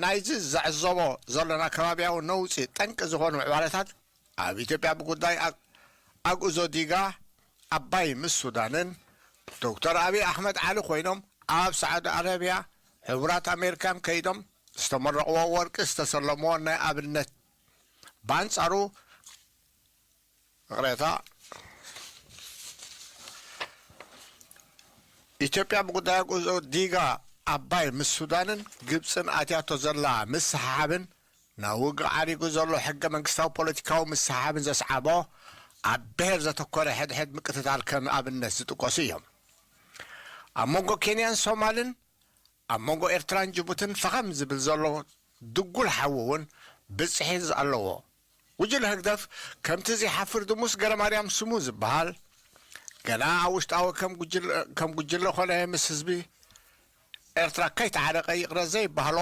ናይዚ ዘዕዘቦ ዘለና ከባብያዊ ነውጺ ጠንቂ ዝኾኑ ምዕባለታት ኣብ ኢትዮጵያ ብጉዳይ ኣግኡዞ ዲጋ ኣባይ ምስ ሱዳንን ዶክተር ኣብይ ኣሕመድ ዓሊ ኮይኖም ኣብ ሳዑዲ ዓረብያ ሕቡራት ኣሜሪካን ከይዶም ዝተመረቕዎ ወርቂ ዝተሰለምዎ ናይ ኣብነት ብኣንጻሩ ይቕሬታ ኢትዮጵያ ብጉዳይ ኣግኡዞ ዲጋ ኣባይ ምስ ሱዳንን ግብጽን ኣትያቶ ዘላ ምስሕሓብን ናብ ውግእ ዓሪጉ ዘሎ ሕገ መንግስታዊ ፖለቲካዊ ምስሕሓብን ዘስዓቦ ኣብ ብሄር ዘተኮረ ሕድሕድ ምቅትታል ከም ኣብነት ዝጥቀሱ እዮም። ኣብ መንጎ ኬንያን ሶማልን ኣብ መንጎ ኤርትራን ጅቡትን ፈኸም ዝብል ዘሎ ድጉል ሓዊ እውን ብፅሒት ኣለዎ። ጉጅለ ህግደፍ ከምቲ ዘይሓፍር ድሙስ ገረማርያም ስሙ ዝበሃል ገና ኣብ ውሽጣዊ ከም ጉጅለ ኮነ ምስ ህዝቢ ኤርትራ ከይተዓረቐ ይቕረ ዘይበሃሎ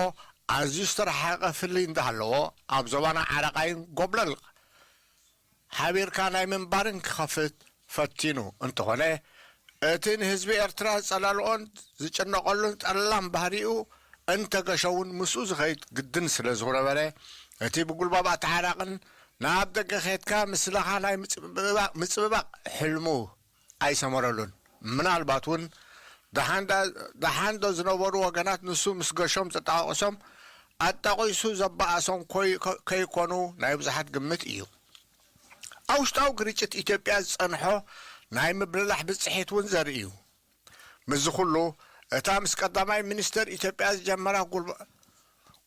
ኣዝዩ ዝተረሓቐ ፍልይ እንዳሃለዎ፣ ኣብ ዞባና ዓረቓይን ጎብለል ሓቢርካ ናይ ምንባርን ክኸፍት ፈቲኑ እንተኾነ፣ እቲ ንህዝቢ ኤርትራ ዝጸላልኦን ዝጭነቐሉን ጠላም ባህሪኡ እንተገሸ እውን ምስኡ ዝኸይድ ግድን ስለ ዝነበረ፣ እቲ ብጉልባብ ኣተሓራቕን ናብ ደገ ኸድካ ምስለኻ ናይ ምጽብባቕ፣ ምጽብባቕ ሕልሙ ኣይሰመረሉን። ምናልባት እውን ደሓንዳ-፣ ደሓንዶ ዝነበሩ ወገናት ንሱ ምስ ገሾም ዘጣቐሶም ኣጣቒሱ ዘባኣሶም ኮይ-፣ ከይኮኑ ናይ ብዙሓት ግምት እዩ። ኣብ ውሽጣዊ ግርጭት ኢትዮጵያ ዝጸንሖ ናይ ምብልላሕ ብጽሒት እውን ዘርኢ እዩ። ምስዚ ኩሉ፣ እታ ምስ ቀዳማይ ሚኒስተር ኢትዮጵያ ዝጀመራ ጉልበ-፣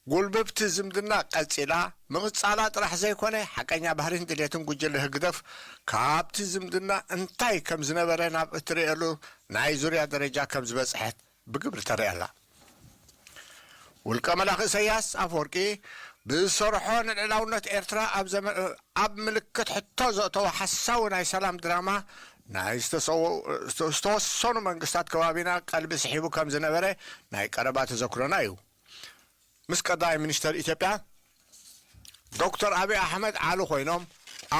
ጉልብብቲ ዝምድና ቀጺላ ምቕጻላ ጥራሕ ዘይኮነ፣ ሓቀኛ ባህሪን ድሌትን ጉጅለ ህግደፍ ካብቲ ዝምድና እንታይ ከም ዝነበረ ናብ እትርእየሉ ናይ ዙርያ ደረጃ ከም ዝበጽሐት ብግብሪ ተርእያ ኣላ። ውልቀ መላኺ ኢሳያስ ኣፈወርቂ ብዝሰርሖ ንልዕላውነት ኤርትራ ኣብ ዘመ-፣ ኣብ ምልክት ሕቶ ዘእተወ ሓሳዊ ናይ ሰላም ድራማ ናይ ዝተሰወ-፣ ዝተወሰኑ መንግስታት ከባቢና ቀልቢ ስሒቡ ከም ዝነበረ ናይ ቀረባ ተዘክሮና እዩ። ምስ ቀዳማይ ሚኒስተር ኢትዮጵያ ዶክተር ኣብይ ኣሕመድ ዓሊ ኮይኖም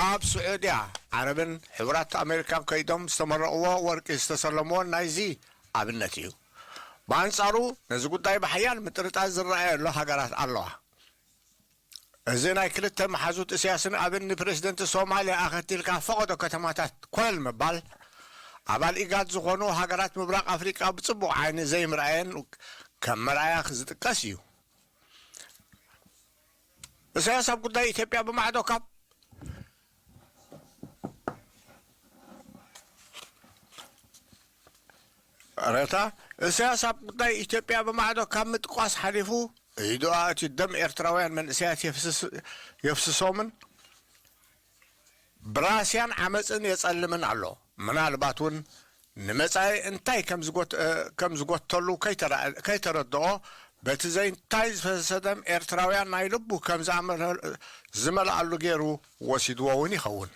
ኣብ ስዑድያ ዓረብን ሕቡራት ኣሜሪካን ከይዶም ዝተመረቕዎ ወርቂ ዝተሰለምዎን ናይዚ ኣብነት እዩ። ብኣንጻሩ ነዚ ጉዳይ ብሓያል ምጥርጣር ዝረኣየሉ ሃገራት ኣለዋ። እዚ ናይ ክልተ መሓዙት እስያስን ኣብን ንፕሬዝደንት ሶማልያ ኣኸቲልካ ፈቐዶ ከተማታት ኮል ምባል፣ ኣባል ኢጋድ ዝኾኑ ሃገራት ምብራቕ ኣፍሪቃ ብጽቡቕ ዓይኒ ዘይምርኣየን ከም መርኣያ ዝጥቀስ እዩ። ኢሳያስ ኣብ ጉዳይ ኢትዮጵያ ብማዕዶ ካብ ረታ፣ ኢሳያስ ኣብ ጉዳይ ኢትዮጵያ ብማዕዶ ካብ ምጥቋስ ሓሊፉ፣ ኢዱ ኣእትዩ ደም ኤርትራውያን መንእሰያት የፍስስ-፣ የፍስሶምን ብራስያን ዓመጽን የጸልምን ኣሎ። ምናልባት እውን ንመጻኢ እንታይ ከም ዝጎት-፣ እ፣ ከም ዝጎተሉ ከይተራ-፣ ከይተረድኦ፣ በቲ ዘይንታይ ዝፈሰሰ ደም ኤርትራውያን ናይ ልቡ ከም ዝኣመ-፣ ዝመልኣሉ ገይሩ ወሲድዎ እውን ይኸውን።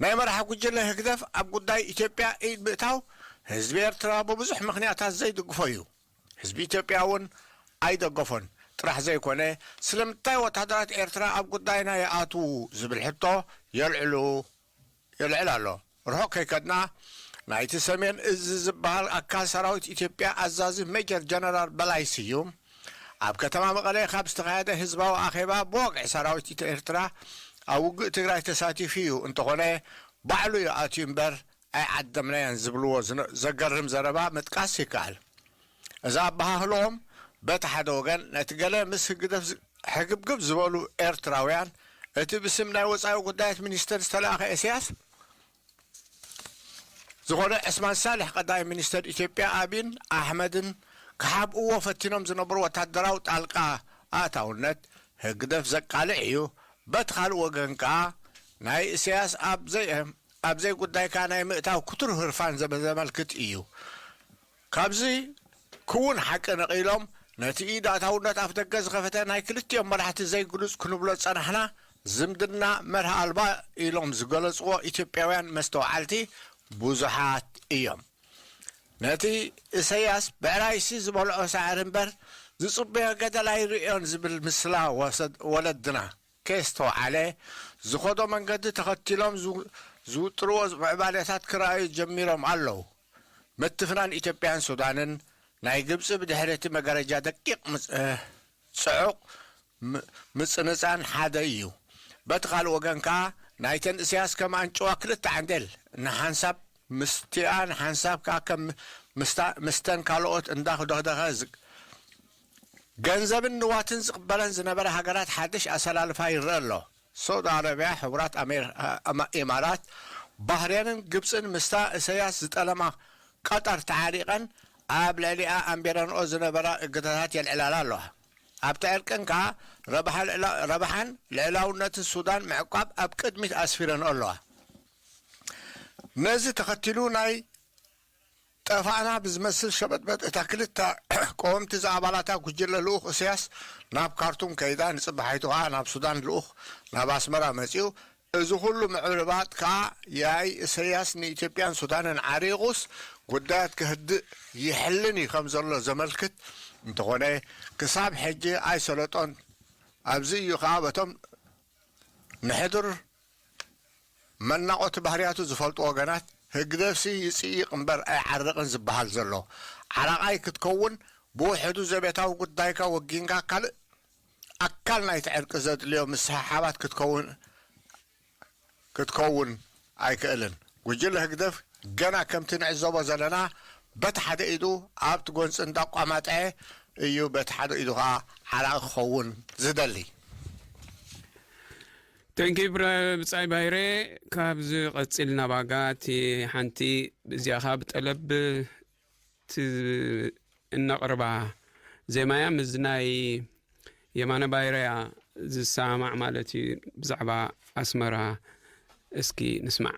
ናይ መራሒ ጉጅለ ህግደፍ ኣብ ጉዳይ ኢትዮጵያ ኢድ ምእታው ህዝቢ ኤርትራ ብብዙሕ ምኽንያታት ዘይድግፎ እዩ። ህዝቢ ኢትዮጵያ እውን ኣይደገፎን ጥራሕ ዘይኮነ፣ ስለምንታይ ወታደራት ኤርትራ ኣብ ጉዳይና ይኣትዉ ዝብል ሕቶ የልዕሉ፣ የልዕል ኣሎ። ርሑቕ ከይከድና፣ ናይቲ ሰሜን እዝ ዝበሃል ኣካል ሰራዊት ኢትዮጵያ ኣዛዚ ሜጀር ጀነራል በላይ ስዩም፣ ኣብ ከተማ መቐለ ካብ ዝተኻየደ ህዝባዊ ኣኼባ ብወግዒ ሰራዊት ኢትዮ-፣ ኤርትራ ኣብ ውግእ ትግራይ ተሳቲፉ እዩ፣ እንተኾነ ባዕሉ እዩ ኣትዩ እምበር ኣይዓደምናዮን ዝብልዎ ዝነ-፣ ዘገርም ዘረባ ምጥቃስ ይከኣል። እዚ ኣበሃህልኦም በቲ ሓደ ወገን ነቲ ገለ ምስ ህግደፍ ዝ-፣ ሕግብግብ ዝበሉ ኤርትራውያን፣ እቲ ብስም ናይ ወጻኢ ጉዳያት ሚኒስተር ዝተላእኸ ኢሳያስ ዝኾነ ዕስማን ሳልሕ ቀዳማይ ሚኒስተር ኢትዮጵያ ኣብይን ኣሕመድን ክሓብእዎ ፈቲኖም ዝነበሩ ወታደራዊ ጣልቃ ኣእታውነት ህግደፍ ዘቃልዕ እዩ። በቲ ካልእ ወገን ከኣ ናይ ኢሳያስ ኣብ ዘይ-፣ ኣብ ዘይጉዳይካ ናይ ምእታው ክቱር ህርፋን ዘመ-፣ ዘመልክት እዩ። ካብዚ ክውን ሓቂ ነቒሎም፣ ነቲ ኢድ ኣእታውነት ኣፍደገ ዝኸፈተ ናይ ክልቲኦም መራሕቲ ዘይግሉጽ ክንብሎ ዝጸናሕና ዝምድና መርህ ኣልባ ኢሎም ዝገለጽዎ ኢትዮጵያውያን መስተውዓልቲ ብዙሓት እዮም። ነቲ ኢሳያስ ብዕራይሲ ዝበልዖ ሳዕሪ እምበር ዝጽበዮ ገደል ኣይርእዮን ዝብል ምስላ ወሰድ-፣ ወለድና ከየስተውዓለ፣ ዝኸዶ መንገዲ ተኸቲሎም ዝው-፣ ዝውጥርዎ ምዕባለታት ክረኣዩ ጀሚሮም ኣለዉ። ምትፍናን ኢትዮጵያን ሱዳንን ናይ ግብጺ ብድሕሪ እቲ መጋረጃ ደቂቕ ምጽ-፣ እ፣ ጽዑቕ ም-፣ ምጽንጻን ሓደ እዩ። በቲ ካልእ ወገን ከኣ ናይተን እስያስ ከም ኣንጭዋ ክልተ ዓንዴል፣ ንሓንሳብ ምስቲኣ ንሓንሳብ ከኣ ከም ምስታ-፣ ምስተን ካልኦት እንዳደኽደኸ ዝ-፣ ገንዘብን ንዋትን ዝቕበለን ዝነበረ ሃገራት ሓድሽ ኣሰላልፋ ይረአ ኣሎ። ሳውዲ ዓረብያ፣ ሕቡራት ኣሜር-፣ ኣማ-፣ ኢማራት፣ ባህሬንን ግብጽን ምስታ ኢሳያስ ዝጠለማ ቀጠር ተዓሪቐን ኣብ ልዕሊኣ ኣንቢረንኦ ዝነበራ እገዳታት የልዕላላ ኣለዋ። ኣብቲ ዕርቅን ከኣ ረብሓ ልዕላ-፣ ረብሓን ልዕላውነትን ሱዳን ምዕቋብ ኣብ ቅድሚት ኣስፊረንኦ ኣለዋ። ነዚ ተኸቲሉ ናይ ጠፋእና ብዝመስል ሸበጥበጥ እታ ክልተ ቀወምቲ ዝኣባላታ ጉጅለ ልኡኽ ኢሳያስ ናብ ካርቱም ከይዳ፣ ንጽባሒቱ ከኣ ናብ ሱዳን ልኡኽ ናብ ኣስመራ መጺኡ። እዚ ኩሉ ምዕብልባት ከኣ ያይ ኢሳያስ ንኢትዮጵያን ሱዳንን ዓሪቑስ ጉዳያት ክህድእ ይሕልን እዩ ከም ዘሎ ዘመልክት እንተኾነ ክሳብ ሕጂ ኣይሰለጦን። ኣብዚ እዩ ኸዓ በቶም ንሕዱር መናቆቲ ባህርያቱ ዝፈልጡ ወገናት ህግደፍሲ ይጽይቕ እምበር ኣይዓርቕን ዝበሃል ዘሎ። ዓራቓይ ክትከውን ብውሕዱ ዘቤታዊ ጉዳይካ ወጊንካ ካልእ ኣካል ናይቲ ዕርቂ ዘድልዮ ምስሕሓባት ክትከውን ክትከውን ኣይክእልን። ጉጅለ ህግደፍ ገና ከምቲ ንዕዘቦ ዘለና በቲ ሓደ ኢዱ ኣብቲ ጎንጺ እንዳቋማጠዐ እዩ፣ በቲ ሓደ ኢዱ ኸዓ ዓራቒ ክኸውን ዝደሊ። ተንኪ ብጻይ ባይረ። ካብዚ ቀጺልና ባጋ እቲ ሓንቲ እዚኣ ኸዓ ብጠለብ እነቕርባ ዜማያ ምስ ናይ የማነ ባይረያ ዝሰማማዕ ማለት እዩ። ብዛዕባ ኣስመራ እስኪ ንስማዕ።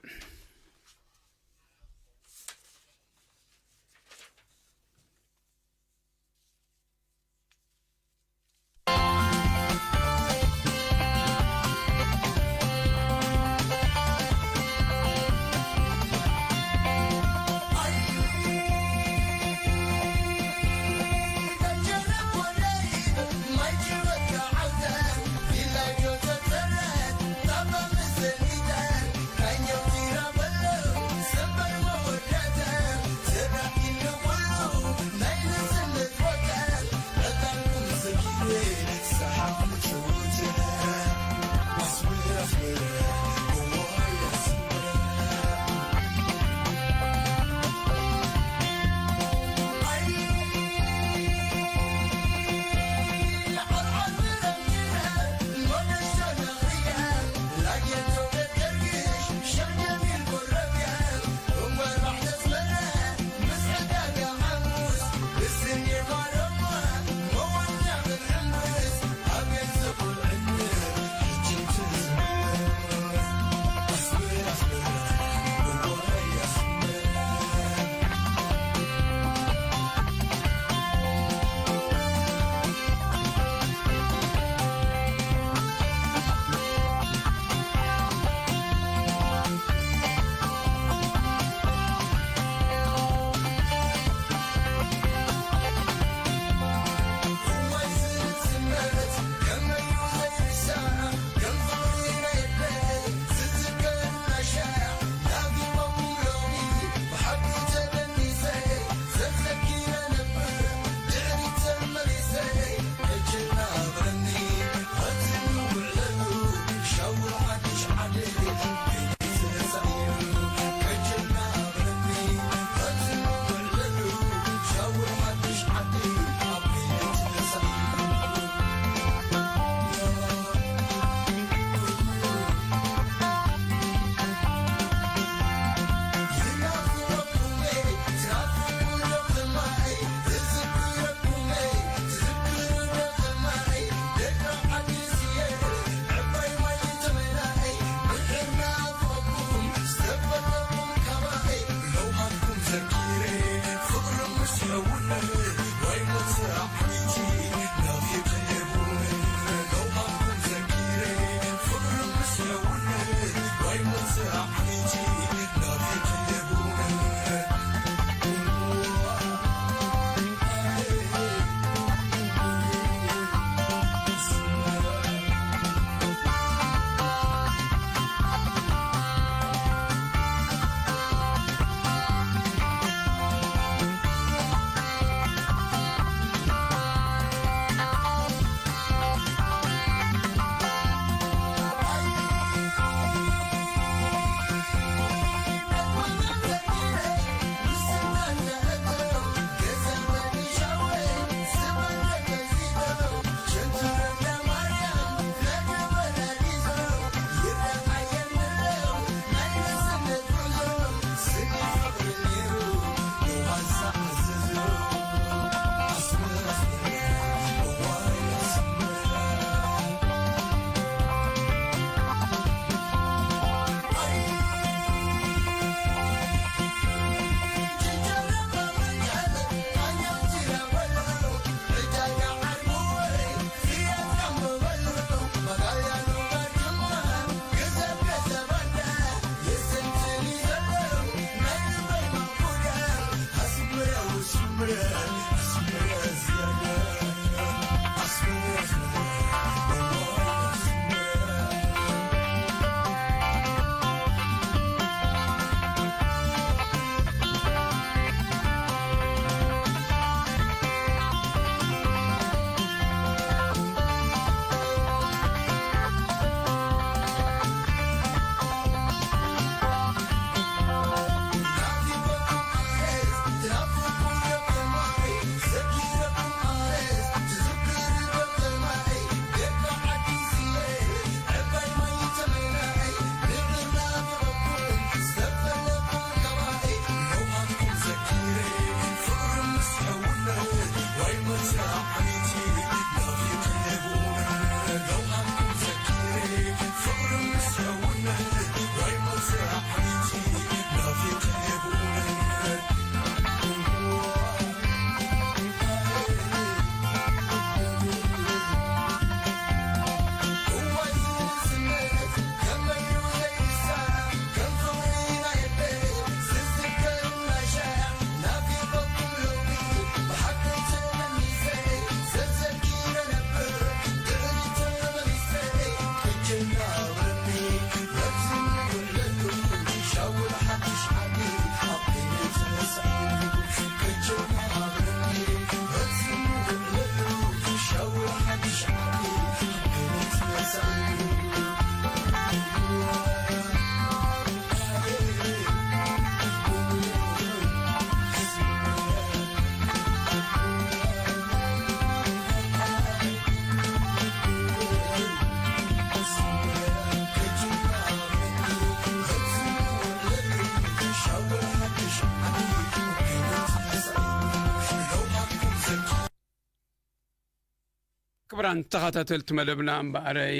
ክቡራን ተኸታተልቲ መደብና፣ እምበኣረይ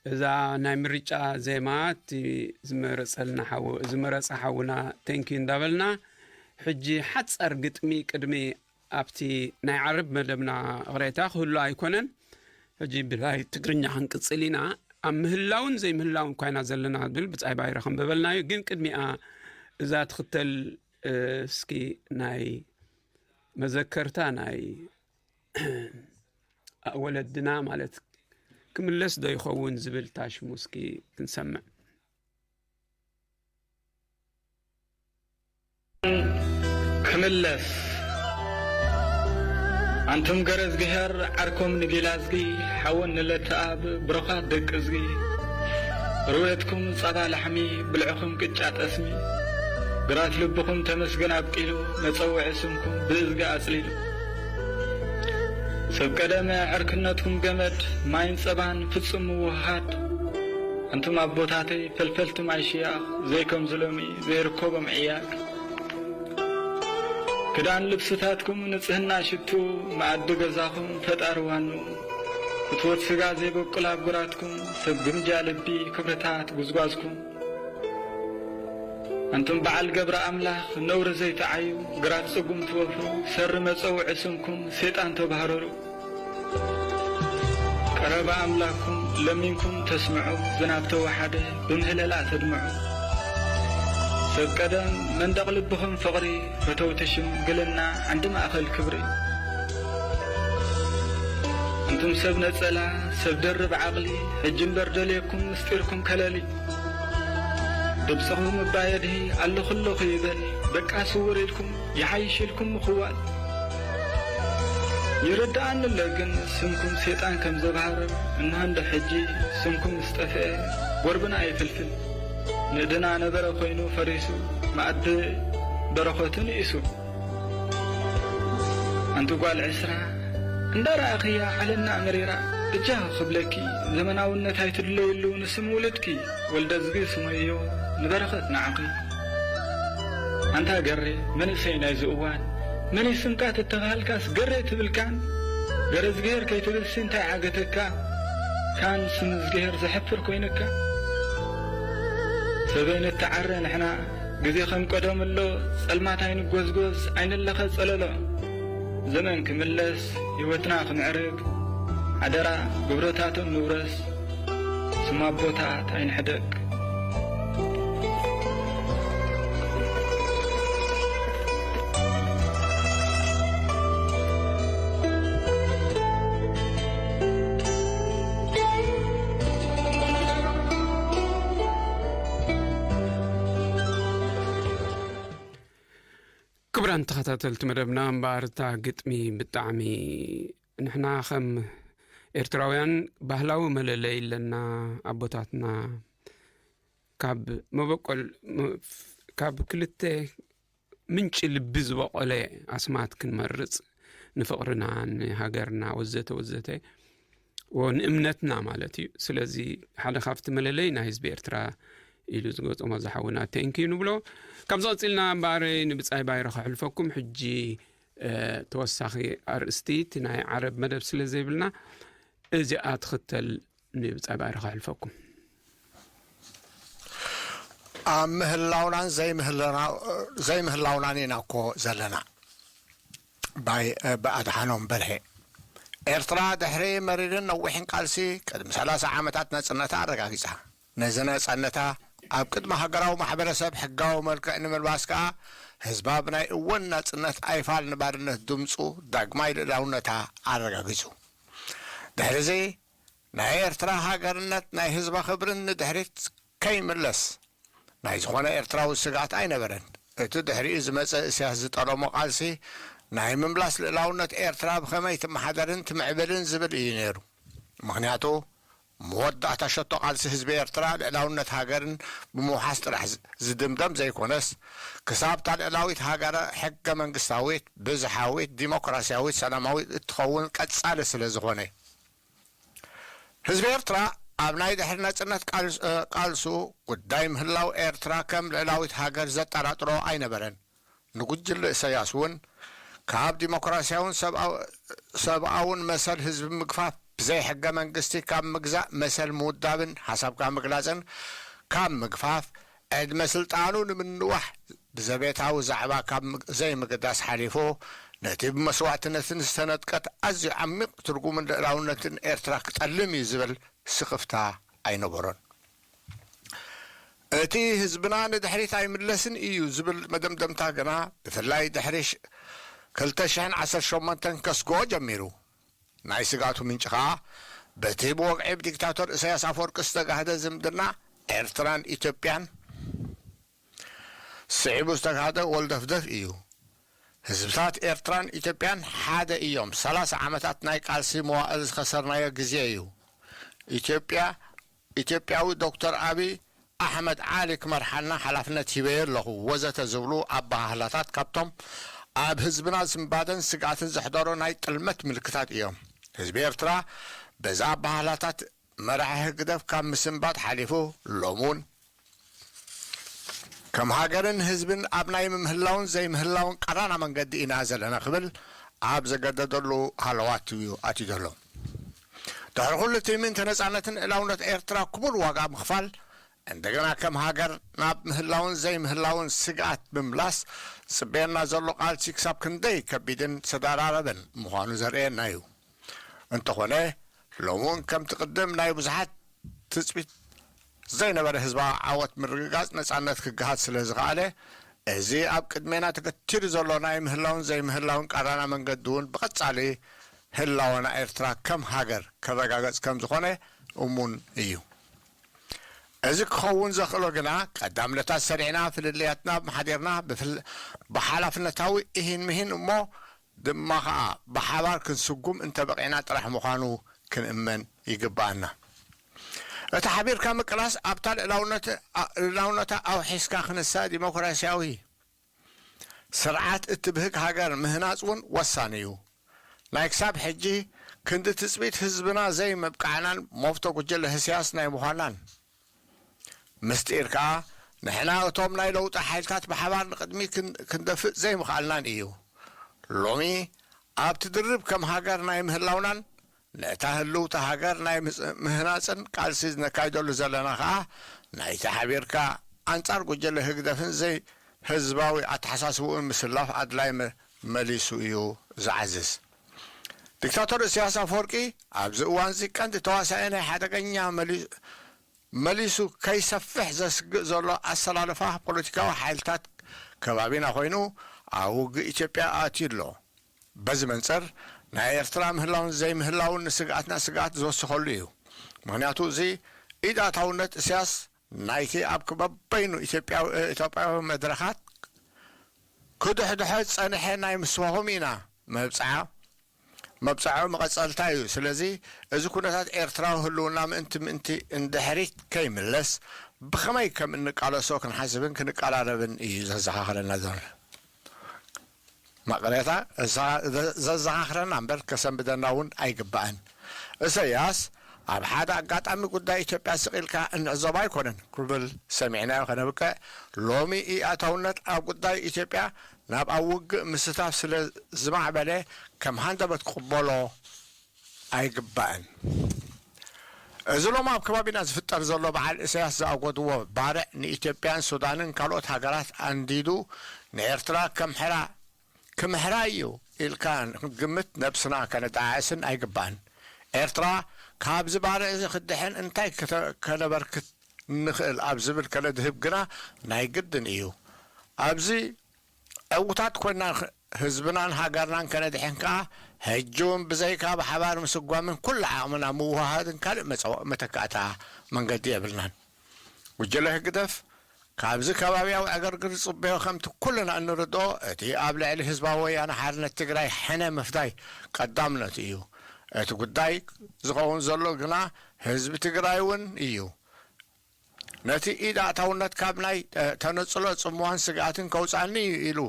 እዛ ናይ ምርጫ ዜማ እቲ ዝመረጸልና ሓው-፣ ዝመረጸ ሓውና ቴንኪ እንዳበልና፣ ሕጂ ሓጸር ግጥሚ ቅድሚ ኣብቲ ናይ ዓርብ መደብና እቕሬታ ክህሉ ኣይኮነን። ሕጂ ብላይ ትግርኛ ክንቅጽል ኢና። ኣብ ምህላውን ዘይምህላውን ኳይና ዘለና ዝብል ብጻይ ባይረ ከንበበልና እዩ። ግን ቅድሚኣ እዛ ትኽተል፣ እ፣ እስኪ ናይ መዘከርታ ናይ ወለድና ማለት ክምለስ ዶ ይኸውን ዝብል ታሽሙ እስኪ ክንሰምዕ። ክምለስ። ኣንቱም ገረዝግሄር ዓርኮም ንጊላዝጊ፣ ሓወን ንለተኣብ ብሩኻት ደቂ እዝጊ፣ ርውየትኩም ጸባ ላሕሚ፣ ብልዕኹም ቅጫ ጠስሚ፣ ግራት ልብኹም ተመስገን ኣብቂሉ፣ መጸውዒ ስምኩም ብእዝጊ ኣጽሊሉ። ሰብ ቀደመ ዕርክነትኩም ገመድ ማይን ጸባን ፍጹም ምውህሃድ። ኣንቱም ኣቦታተይ ፈልፈልቲ ማይ ሽያኽ ዘይከምዚ ሎሚ ዘይርከቦም ዕያግ። ክዳን ልብስታትኩም ንጽህና ሽቱ መኣዲ ገዛኹም ፈጣሪ ዋኑ። ፍትወት ስጋ ዘይበቁል ኣብ ጉራትኩም ሰብ ግምጃ ልቢ ክብርታት ጉዝጓዝኩም። ኣንቱም በዓል ገብረ ኣምላኽ ነውሪ ዘይተዓዩ ግራት ጽጉም ትወፍሩ ሰሪ መጸውዒ ስምኩም ሴጣን ተባህረሩ። ቀረባ ኣምላኽኩም ለሚንኩም ተስምዑ ዝናብ ተወሓደ ብምህለላ ተድምዑ። ሰብ ቀደም መንደቕ ልብኹም ፍቕሪ ፈተውቲ ሽምግልና ዓንዲ ማእኸል ክብሪ። ኣንቱም ሰብ ነጸላ ሰብ ደርብ ዓቕሊ ሕጂ እምበር ደልየኩም ምስጢርኩም ከለሊ። ድምፅኹም እባ የድሂ ኣለኹ ኣለኹ ይበል በቃ ስውር ኢልኩም ይሓይሽ ኢልኩም ምኽዋል። ይርድኣኒ ኣሎ ግን ስምኩም ሴጣን ከም ዘባህርር እንሆ እንደ ሕጂ ስምኩም ምስ ጠፍአ ጎርብና ይፍልፍል። ንእድና ነበረ ኮይኑ ፈሪሱ መኣዲ በረኸቱ ንኢሱ። ኣንቲ ጓል ዕስራ እንዳ ረኣኽያ ዓለምና መሪራ ብጃ ክብለኪ ዘመናውነት ኣይትድለይሉ ንስም ውልድኪ ወልደ ዝጊ ስመዮ ንበረኸት ንዓኺ። ኣንታ ገሬ መንእሰይ ናይዚ እዋን መን ስምካ ተተባሃልካስ ገሬ ትብልካን ገረ ዝግሄር ከይትብልሲ እንታይ ዓገተካ? ካን ስም ዝግሄር ዘሕፍር ኮይንካ ሰበይ ንተዓረ ንሕና ግዜ ከም ቀደም ኣሎ ጸልማት ኣይንጎዝጎዝ ኣይንለኸ ጸለሎ። ዘመን ክምለስ ህይወትና ክምዕርግ ሓደራ ግብረታቶም ንውረስ ስም ኣቦታት ኣይንሕደግ። ክቡራን ተኸታተልቲ መደብና እምበኣር እታ ግጥሚ ብጣዕሚ ንሕና ከም ኤርትራውያን ባህላዊ መለለይ ኣለና። ኣቦታትና ካብ መበቆል ም-፣ ካብ ክልተ ምንጪ ልቢ ዝበቆለ ኣስማት ክንመርጽ ንፍቕርና ንሃገርና ወዘተ ወዘተ ንእምነትና ማለት እዩ። ስለዚ ሓደ ካብቲ መለለይ ናይ ህዝቢ ኤርትራ ኢሉ ዝገጾሞ ዝሓውና ቴንኪ ንብሎ። ካብዚ ቀጺልና እምበኣር ንብጻይ ባይረ ከሕልፈኩም። ሕጂ ተወሳኺ ኣርእስቲ እቲ ናይ ዓረብ መደብ ስለ ዘይብልና እዚኣ ትኽተል ንብጻይ ባይረ ከሕልፈኩም። ኣብ ምህላውናን ዘይምህላውናን ኢና እኮ ዘለና። ባይ ብኣድሓኖም በርሄ። ኤርትራ ድሕሪ መሪርን ነዊሕን ቃልሲ ቅድሚ ሰላሳ ዓመታት ነጽነታ ኣረጋጊጻ። ነዚ ነጻነታ ኣብ ቅድሚ ሃገራዊ ማሕበረሰብ ሕጋዊ መልክዕ ንምልባስ ከኣ ህዝባ ብናይ እወን ናጽነት ኣይፋል ንባርነት ድምጹ ዳግማይ ልእላውነታ ኣረጋጊጹ። ድሕሪዚ ናይ ኤርትራ ሃገርነት ናይ ህዝባ ክብርን ንድሕሪት ከይምለስ ናይ ዝኾነ ኤርትራዊ ስግኣት ኣይነበረን። እቲ ድሕሪኡ ዝመጸ እስያስ ዝጠለሞ ቃልሲ ናይ ምምላስ ልእላውነት ኤርትራ ብኸመይ ትመሓደርን ትምዕብልን ዝብል እዩ ነይሩ። ምኽንያቱ መወዳእታ ሸቶ ቃልሲ ህዝቢ ኤርትራ ልእላውነት ሃገርን ብምውሓስ ጥራሕ ዝድምደም ዘይኮነስ ክሳብ እታ ልእላዊት ሃገር ሕገ መንግስታዊት፣ ብዝሓዊት፣ ዲሞክራስያዊት፣ ሰላማዊት እትኸውን ቀጻሊ ስለ ዝኾነ። ህዝቢ ኤርትራ ኣብ ናይ ድሕሪ ናጽነት ቃልሱ ጉዳይ ምህላው ኤርትራ ከም ልዕላዊት ሃገር ዘጠራጥሮ ኣይነበረን። ንጉጅለ እሰያስ እውን ካብ ዲሞክራሲያውን ሰብኣው-፣ ሰብኣውን መሰል ህዝቢ ምግፋፍ፣ ብዘይ ሕገ መንግስቲ ካብ ምግዛእ፣ መሰል ምውዳብን ሓሳብካ ምግላጽን ካብ ምግፋፍ፣ ዕድመ ስልጣኑ ንምንዋሕ ብዘቤታዊ ዛዕባ ካብ ምግ-፣ ዘይምግዳስ ሓሊፉ፣ ነቲ ብመስዋዕትነትን ዝተነጥቀት ኣዝዩ ዓሚቕ ትርጉምን ልእላውነትን ኤርትራ ክጠልም እዩ ዝብል ስኽፍታ ኣይነበሮን። እቲ ህዝብና ንድሕሪት ኣይምለስን እዩ ዝብል መደምደምታ ግና፣ ብፍላይ ድሕሪ ሽ-፣ ክልተ ሽሕን ዓሰርተ ሸሞንተን ከስግኦ ጀሚሩ። ናይ ስግኣቱ ምንጪ ኸኣ፣ በቲ ብወግዒ ብዲክታቶር ኢሳያስ ኣፈወርቂ ዝተጋህደ ዝምድና ኤርትራን ኢትዮጵያን ስዒቡ ዝተጋህደ ወልደፍደፍ እዩ። ህዝብታት ኤርትራን ኢትዮጵያን ሓደ እዮም። ሰላሳ ዓመታት ናይ ቃልሲ መዋእል ዝኸሰርናዮ ግዜ እዩ። ኢትዮጵያ፣ ኢትዮጵያዊ ዶክተር ኣቢይ ኣሕመድ ዓሊ ክመርሓልና ሓላፍነት ሂበዮ ኣለኹ ወዘተ ዝብሉ ኣበሃህላታት ካብቶም ኣብ ህዝብና ዝንባደን ስግኣትን ዘሕደሮ ናይ ጥልመት ምልክታት እዮም። ህዝቢ ኤርትራ በዛ ኣበሃህላታት መራሒ ህግደፍ ካብ ምስንባድ ሓሊፉ፣ ሎሚ እውን ከም ሃገርን ህዝብን ኣብ ናይ ምህላውን ዘይምህላውን ቀራና መንገዲ ኢና ዘለና ክብል ኣብ ዘገደደሉ ሃለዋት እዩ ኣትዩ ዘሎ። ድሕሪ ኩሉ እቲ ምእንቲ ነጻነትን ልእላውነት ኤርትራ ክቡር ዋጋ ምኽፋል፣ እንደገና ከም ሃገር ናብ ምህላውን ዘይምህላውን ስግኣት ምምላስ ዝጽበየና ዘሎ ቃልሲ ክሳብ ክንደይ ከቢድን ዝተደራረበን ምዃኑ ዘርእየና እዩ። እንተኾነ፣ ሎሚ እውን ከምቲ ቅድም ናይ ብዙሓት ትጽቢት ዘይነበረ ህዝባዊ ዓወት ምርግጋጽ ነጻነት ክገሃድ ስለ ዝኸኣለ፣ እዚ ኣብ ቅድሜና ተገቲሩ ዘሎ ናይ ምህላውን ዘይምህላውን ቀራና መንገዲ እውን ብቐጻሊ ህላወና ኤርትራ ከም ሃገር ክረጋገጽ ከም ዝኾነ እሙን እዩ። እዚ ክኸውን ዘኽእሎ ግና፣ ቀዳምነታት ሰሪዕና፣ ፍልልያትና ኣመሓዲርና፣ ብፍል-፣ ብሓላፍነታዊ እሂን ምሂን እሞ ድማ ኸኣ ብሓባር ክንስጉም እንተበቒዕና ጥራሕ ምዃኑ ክንእመን ይግብኣና። እቲ ሓቢርካ ምቅላስ ኣብታ ልእላውነት-፣ ኣ-፣ ልእላውነታ ኣውሒስካ ክንሳ ዲሞክራሲያዊ ስርዓት እትብህግ ሃገር ምህናጽ እውን ወሳኒ እዩ። ናይ ክሳብ ሕጂ ክንዲ ትጽቢት ህዝብና ዘይምብቃዕናን መፍቶ ጉጅለ ህስያስ ናይ ምዃንናን ምስጢር ከኣ ንሕና እቶም ናይ ለውጢ ሓይልታት ብሓባር ንቕድሚት ክን-፣ ክንደፍእ ዘይምኽኣልናን እዩ። ሎሚ ኣብቲ ድርብ ከም ሃገር ናይ ምህላውናን ነታ ህልውቲ ሃገር ናይ ምስ-፣ ምህናጽን ቃልሲ ነካይደሉ ዘለና ከኣ ናይቲ ሓቢርካ ኣንጻር ጉጅለ ህግደፍን ዘይ ህዝባዊ ኣተሓሳስብኡን ምስላፍ ኣድላይ መ-፣ መሊሱ እዩ ዝዓዝዝ። ዲክታቶር ኢሳያስ ኣፈወርቂ ኣብዚ እዋንዚ ቀንዲ ተዋሳኢ ናይ ሓደገኛ መሊ-፣ መሊሱ ከይሰፍሕ ዘስግእ ዘሎ ኣሰላልፋ ፖለቲካዊ ሓይልታት ከባቢና ኮይኑ ኣብ ውግእ ኢትዮጵያ ኣትዩ ኣሎ። በዚ መንጽር ናይ ኤርትራ ምህላውን ዘይምህላውን ንስግኣትና ስግኣት ዝወስኸሉ እዩ። ምኽንያቱ እዚ ኢድ ኣእታውነት ኢሳያስ ናይቲ ኣብ ክበበይኑ ኢትዮጵያዊ፣ ኢትዮጵያዊ መድረኻት ክድሕድሖ ዝጸንሐ ናይ ምስዋኹም ኢና መብጽዓ፣ መብጽዖ መቐጸልታ እዩ። ስለዚ እዚ ኩነታት ኤርትራዊ ህልውና ምእንቲ ምእንቲ እንድሕሪት ከይምለስ ብኸመይ ከም እንቃለሶ ክንሓስብን ክንቀራረብን እዩ ዘዘኻኽረና ዘሎ። መቕሬታ እሳ-፣ ዘ-፣ ዘዘኻኽረና እምበር ከሰንብደና እውን ኣይግባእን። ኢሳያስ ኣብ ሓደ ኣጋጣሚ ጉዳይ ኢትዮጵያ ስቕ ኢልካ እንዕዘቦ ኣይኮነን ክብል ሰሚዕናዮ ከነብቅዕ፣ ሎሚ ኢኣታውነት ኣብ ጉዳይ ኢትዮጵያ ናብ ኣብ ውግእ ምስታፍ ስለ ዝማዕበለ ከም ሃንደበት ክቕበሎ ኣይግባእን። እዚ ሎም ኣብ ከባቢና ዝፍጠር ዘሎ በዓል ኢሳያስ ዝኣጎድዎ ባርዕ ንኢትዮጵያን ሱዳንን ካልኦት ሃገራት ኣንዲዱ ንኤርትራ ከምሕራ፣ ክምሕራ እዩ ኢልካ ግምት ነብስና ከነጠዓዕስን ኣይግባእን። ኤርትራ ካብዚ ባርዕ እዚ ክድሕን እንታይ ከተ-፣ ከነበርክት ንኽእል ኣብ ዝብል ከነድህብ ግና ናይ ግድን እዩ። ኣብዚ ዕዉታት ኮይና ህዝብናን ሃገርናን ከነድሕን ከኣ፣ ሕጂ እውን ብዘይካ ብሓባር ምስጓምን ኩሉ ዓቕምና ምውሃሃድን ካልእ መጸ-፣ መተካእታ መንገዲ የብልናን። ጉጅለ ህግደፍ ካብዚ ከባብያዊ ዕግርግር ዝጽበዮ ከምቲ ኩልና እንርድኦ፣ እቲ ኣብ ልዕሊ ህዝባዊ ወያነ ሓርነት ትግራይ ሕነ ምፍዳይ ቀዳምነቱ እዩ። እቲ ጉዳይ ዝኸውን ዘሎ ግና ህዝቢ ትግራይ እውን እዩ። ነቲ ኢድ ኣእታውነት ካብ ናይ፣ እ፣ ተነጽሎ ጽምዋን ስግኣትን ከውጽኣኒ እዩ ኢሉ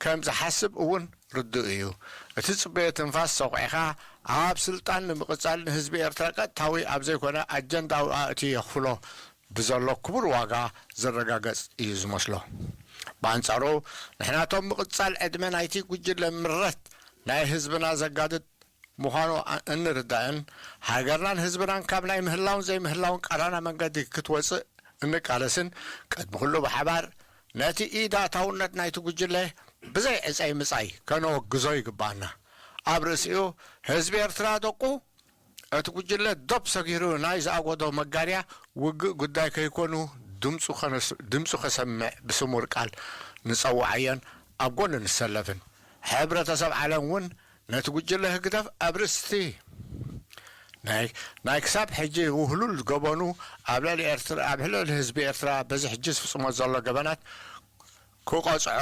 ከም ዝሓስብ እውን ርዱእ እዩ። እቲ ጽበዮ ትንፋስ ሰኹዕኻ ኣብ ስልጣን ንምቕጻል ንህዝቢ ኤርትራ ቀጥታዊ ኣብ ዘይኮነ ኣጀንዳዊ ኣእትዩ የኽፍሎ ብዘሎ ክቡር ዋጋ ዝረጋገጽ እዩ ዝመስሎ። ብኣንጻሩ፣ ንሕናቶም ምቕጻል ዕድመ ናይቲ ጉጅለ ምረት ናይ ህዝብና ዘጋድድ ምዃኑ ኣ-፣ እንርዳእን፣ ሃገርናን ህዝብናን ካብ ናይ ምህላውን ዘይምህላውን ቀራና መንገዲ ክትወጽእ እንቃለስን፣ ቅድሚ ኩሉ ብሓባር ነቲ ኢድ ኣእታውነት ናይቲ ጉጅለ ብዘይ ዕጸይ ምጻይ ከነወግዞ ይግባኣና። ኣብ ርእሲኡ፣ ህዝቢ ኤርትራ ደቁ እቲ ጉጅለ ዶብ ሰጊሩ ናይ ዝኣጎዶ መጋርያ ውግእ ጉዳይ ከይኮኑ ድምፁ ከነስ-፣ ድምፁ ከሰምዕ ብስሙር ቃል ንጸውዓዮን ኣብ ጎኑ ንሰለፍን። ሕብረተሰብ ዓለም እውን ነቲ ጉጅለ ህግደፍ ኣብ ርእስቲ ናይ፣ ናይ ክሳብ ሕጂ ውህሉል ገበኑ ኣብ ልዕሊ ኤርትራ፣ ኣብ ልዕሊ ህዝቢ ኤርትራ በዚ ሕጂ ዝፍጽሞ ዘሎ ገበናት ክቐጽዖ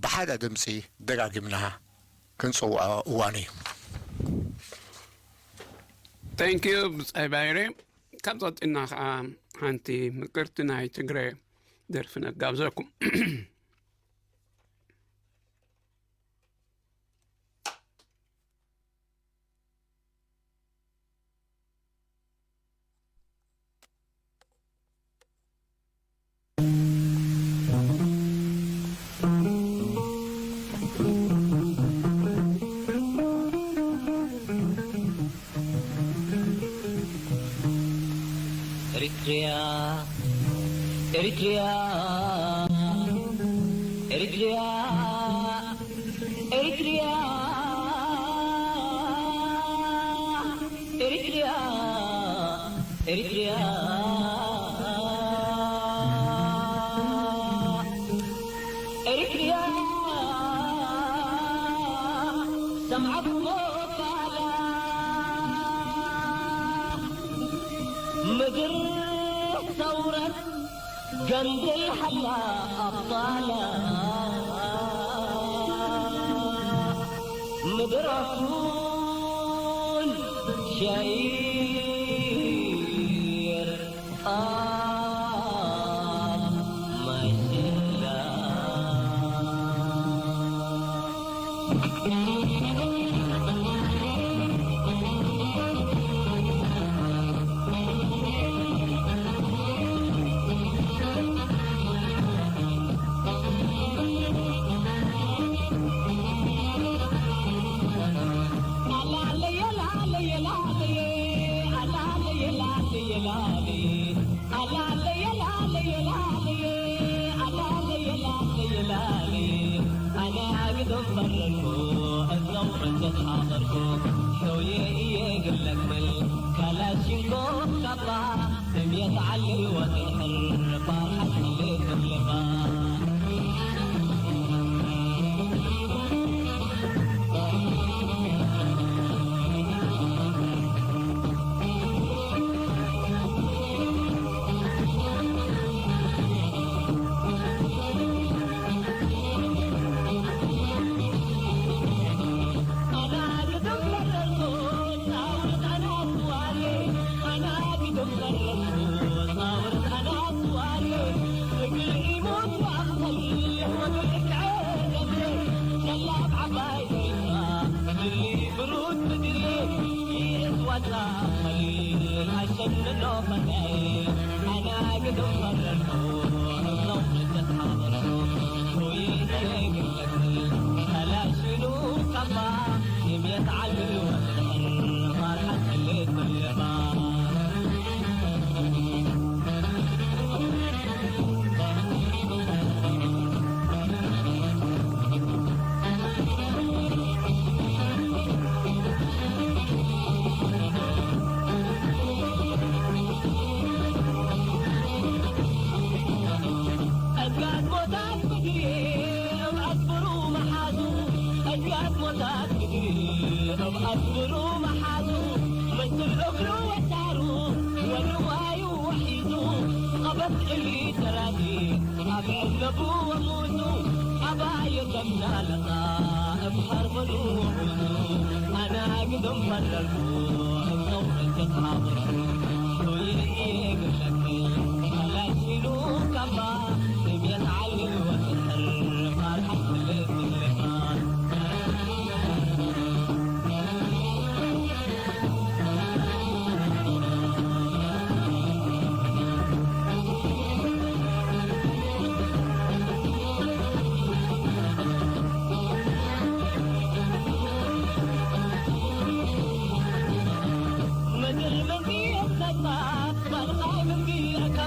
ብሓደ ድምጺ ደጋጊምና ክንጽውዖ እዋን እዩ። Thank you ብጻይ ባይሬ። ካብ ቀጢልና ከዓ ሓንቲ ምቅርቲ ናይ ትግረ ደርፊ ነጋብዘኩም። Eritrea, Eritrea, Eritrea, Eritrea, Eritrea, Eritrea, Eritrea, ሰምዓኩሞ ቃላ ምድር ሰውረት ገንድል ሓላ ኣባላ ምድር ኣፉን ሸይር ጣል ማይ ስላ ኣነ ኣግድም ፈረድኩ፣ እዞም ዕንጨት ሓቐርኩ፣ ሕውየ እየ ግለክብል፣ ካላሽንኮቭ ካባ፣ ጥሜት ዓሊ ወትሕር፣ ፋርሓት ክልእ ክልባ።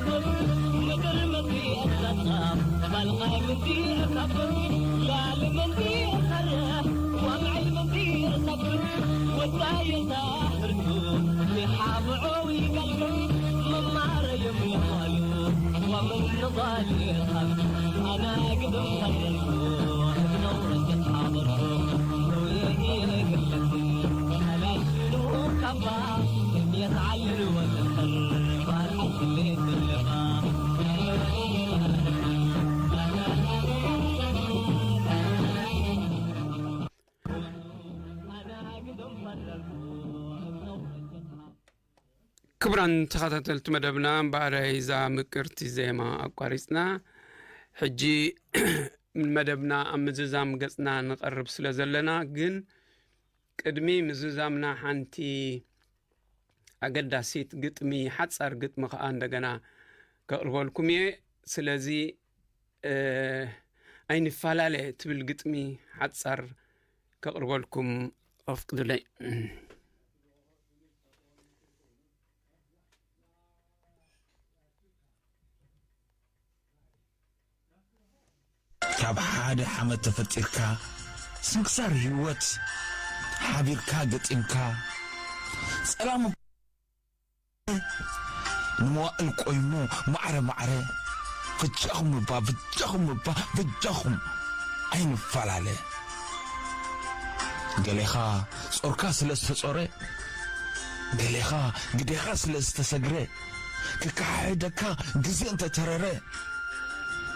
ምድር ምድሪ እትረጻ ባልኻይ ምድሪ እካፍር ላል ምድሪ እኸርሕ ዋምዕል ምድሪ እሰብር ወዳየታ ህርቱ ይሓብዖ ይገልግል መማረዮም ይኾሉ ወምን ንባል ይኸም ኣና ግድም ፈረልኩ ህብነው እስትሓበርኩ ሰውየ እየ ግለቲ ኣላሽኑ ካባ የትዓልል ወትኸር ባልሓት ክሌት ዘለባ ክቡራን ተኸታተልቲ መደብና እምበኣረይ እዛ ምቅርቲ ዜማ ኣቋሪፅና ሕጂ መደብና ኣብ ምዝዛም ገፅና ንቐርብ ስለ ዘለና ግን ቅድሚ ምዝዛምና ሓንቲ ኣገዳሲት ግጥሚ ሓፃር ግጥሚ ከዓ እንደገና ከቕርበልኩም እየ ስለዚ ኣይንፈላለ ትብል ግጥሚ ሓፃር ከቕርበልኩም ኣፍቅዱለይ ካብ ሓደ ሓመድ ተፈጢርካ ስንክሳር ህይወት ሓቢርካ ገጢምካ ጸላም ንመዋእል ቆይሙ ማዕረ ማዕረ በጃኹም እባ በጃኹም እባ በጃኹም ኣይንፈላለ ገሌኻ ጾርካ ስለ ዝተጾረ ገሌኻ ግዴኻ ስለ ዝተሰግረ ክከሓሕደካ ግዜ እንተተረረ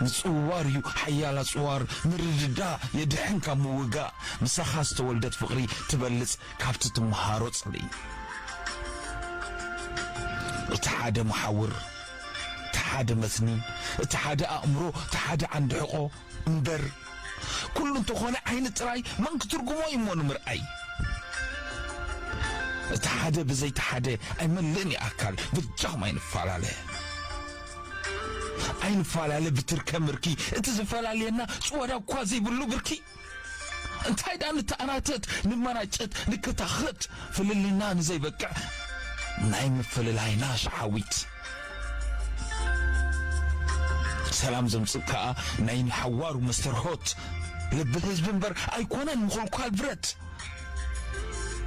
ምጽውዋር እዩ ሓያል ኣጽዋር ምርድዳእ የድሕን ካብ ምውጋእ ምሳኻ ዝተወልደት ፍቕሪ ትበልጽ ካብቲ ትመሃሮ ጽልኢ እቲ ሓደ መሓውር እቲ ሓደ መትኒ እቲ ሓደ ኣእምሮ እቲ ሓደ ዓንዲ ሕቖ እምበር ኩሉ እንተኾነ ዓይኒ ጥራይ መን ክትርጉሞ እዩሞ ንምርኣይ እቲ ሓደ ብዘይቲ ሓደ ኣይመልእን እዩ ኣካል በጃኹም ኣይንፈላለ ኣይንፈላለ ብትርከ ምርኪ እቲ ዝፈላልየና ጭወዳ እኳ ዘይብሉ ብርኪ እንታይ ደኣ ንተኣናተት ንመናጨት ንከታኸት ፍልልይና ንዘይበቅዕ ናይ ምፍልላይና ሸሓዊት ሰላም ዘምጽእ ከኣ ናይ ንሓዋሩ መስተርሆት ልቢ ህዝቢ እምበር ኣይኮነን ምኹልኳል ብረት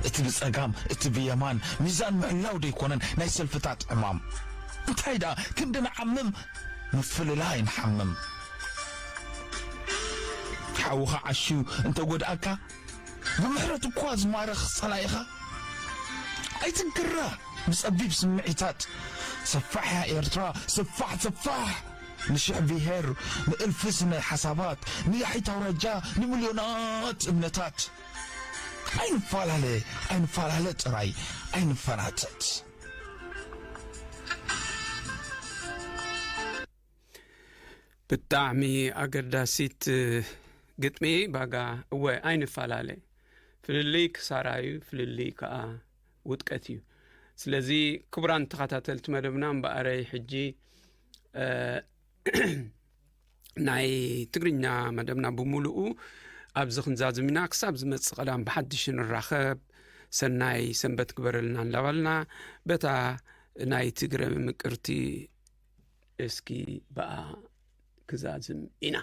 እቲ ብጸጋም እቲ ብየማን ሚዛን ምሕላው ደይኮነን ናይ ሰልፍታት ዕማም እንታይ ደኣ ክንዲ ንዓምም ምፍልላይ ንሓምም ሓውኻ ዓሽዩ እንተጎድኣካ ብምሕረት እኳ ዝማረኽ ጸላኢኻ ኣይትግረ ብጸቢብ ስምዒታት ሰፋሕ እያ ኤርትራ ሰፋሕ ሰፋሕ ንሽሕ ብሄር ንእልፊ ስነ ሓሳባት ንያሒት ኣውራጃ ንሚልዮናት እምነታት ኣይንፈላለ ኣይንፈላለ ጥራይ ኣይንፈናተት ብጣዕሚ ኣገዳሲት ግጥሚ ባጋ እወ ኣይንፈላለ ፍልልይ ክሳራ እዩ ፍልልይ ከዓ ውጥቀት እዩ ስለዚ ክቡራን ተኸታተልቲ መደብና እምበኣረይ ሕጂ ናይ ትግርኛ መደብና ብምሉኡ ኣብዚ ክንዛዝም ኢና ክሳብ ዝመፅእ ቀዳም ብሓድሽ ንራኸብ ሰናይ ሰንበት ግበረልና እንዳበልና በታ ናይ ትግረ ምቅርቲ እስኪ ብኣ ክዛዝም ኢና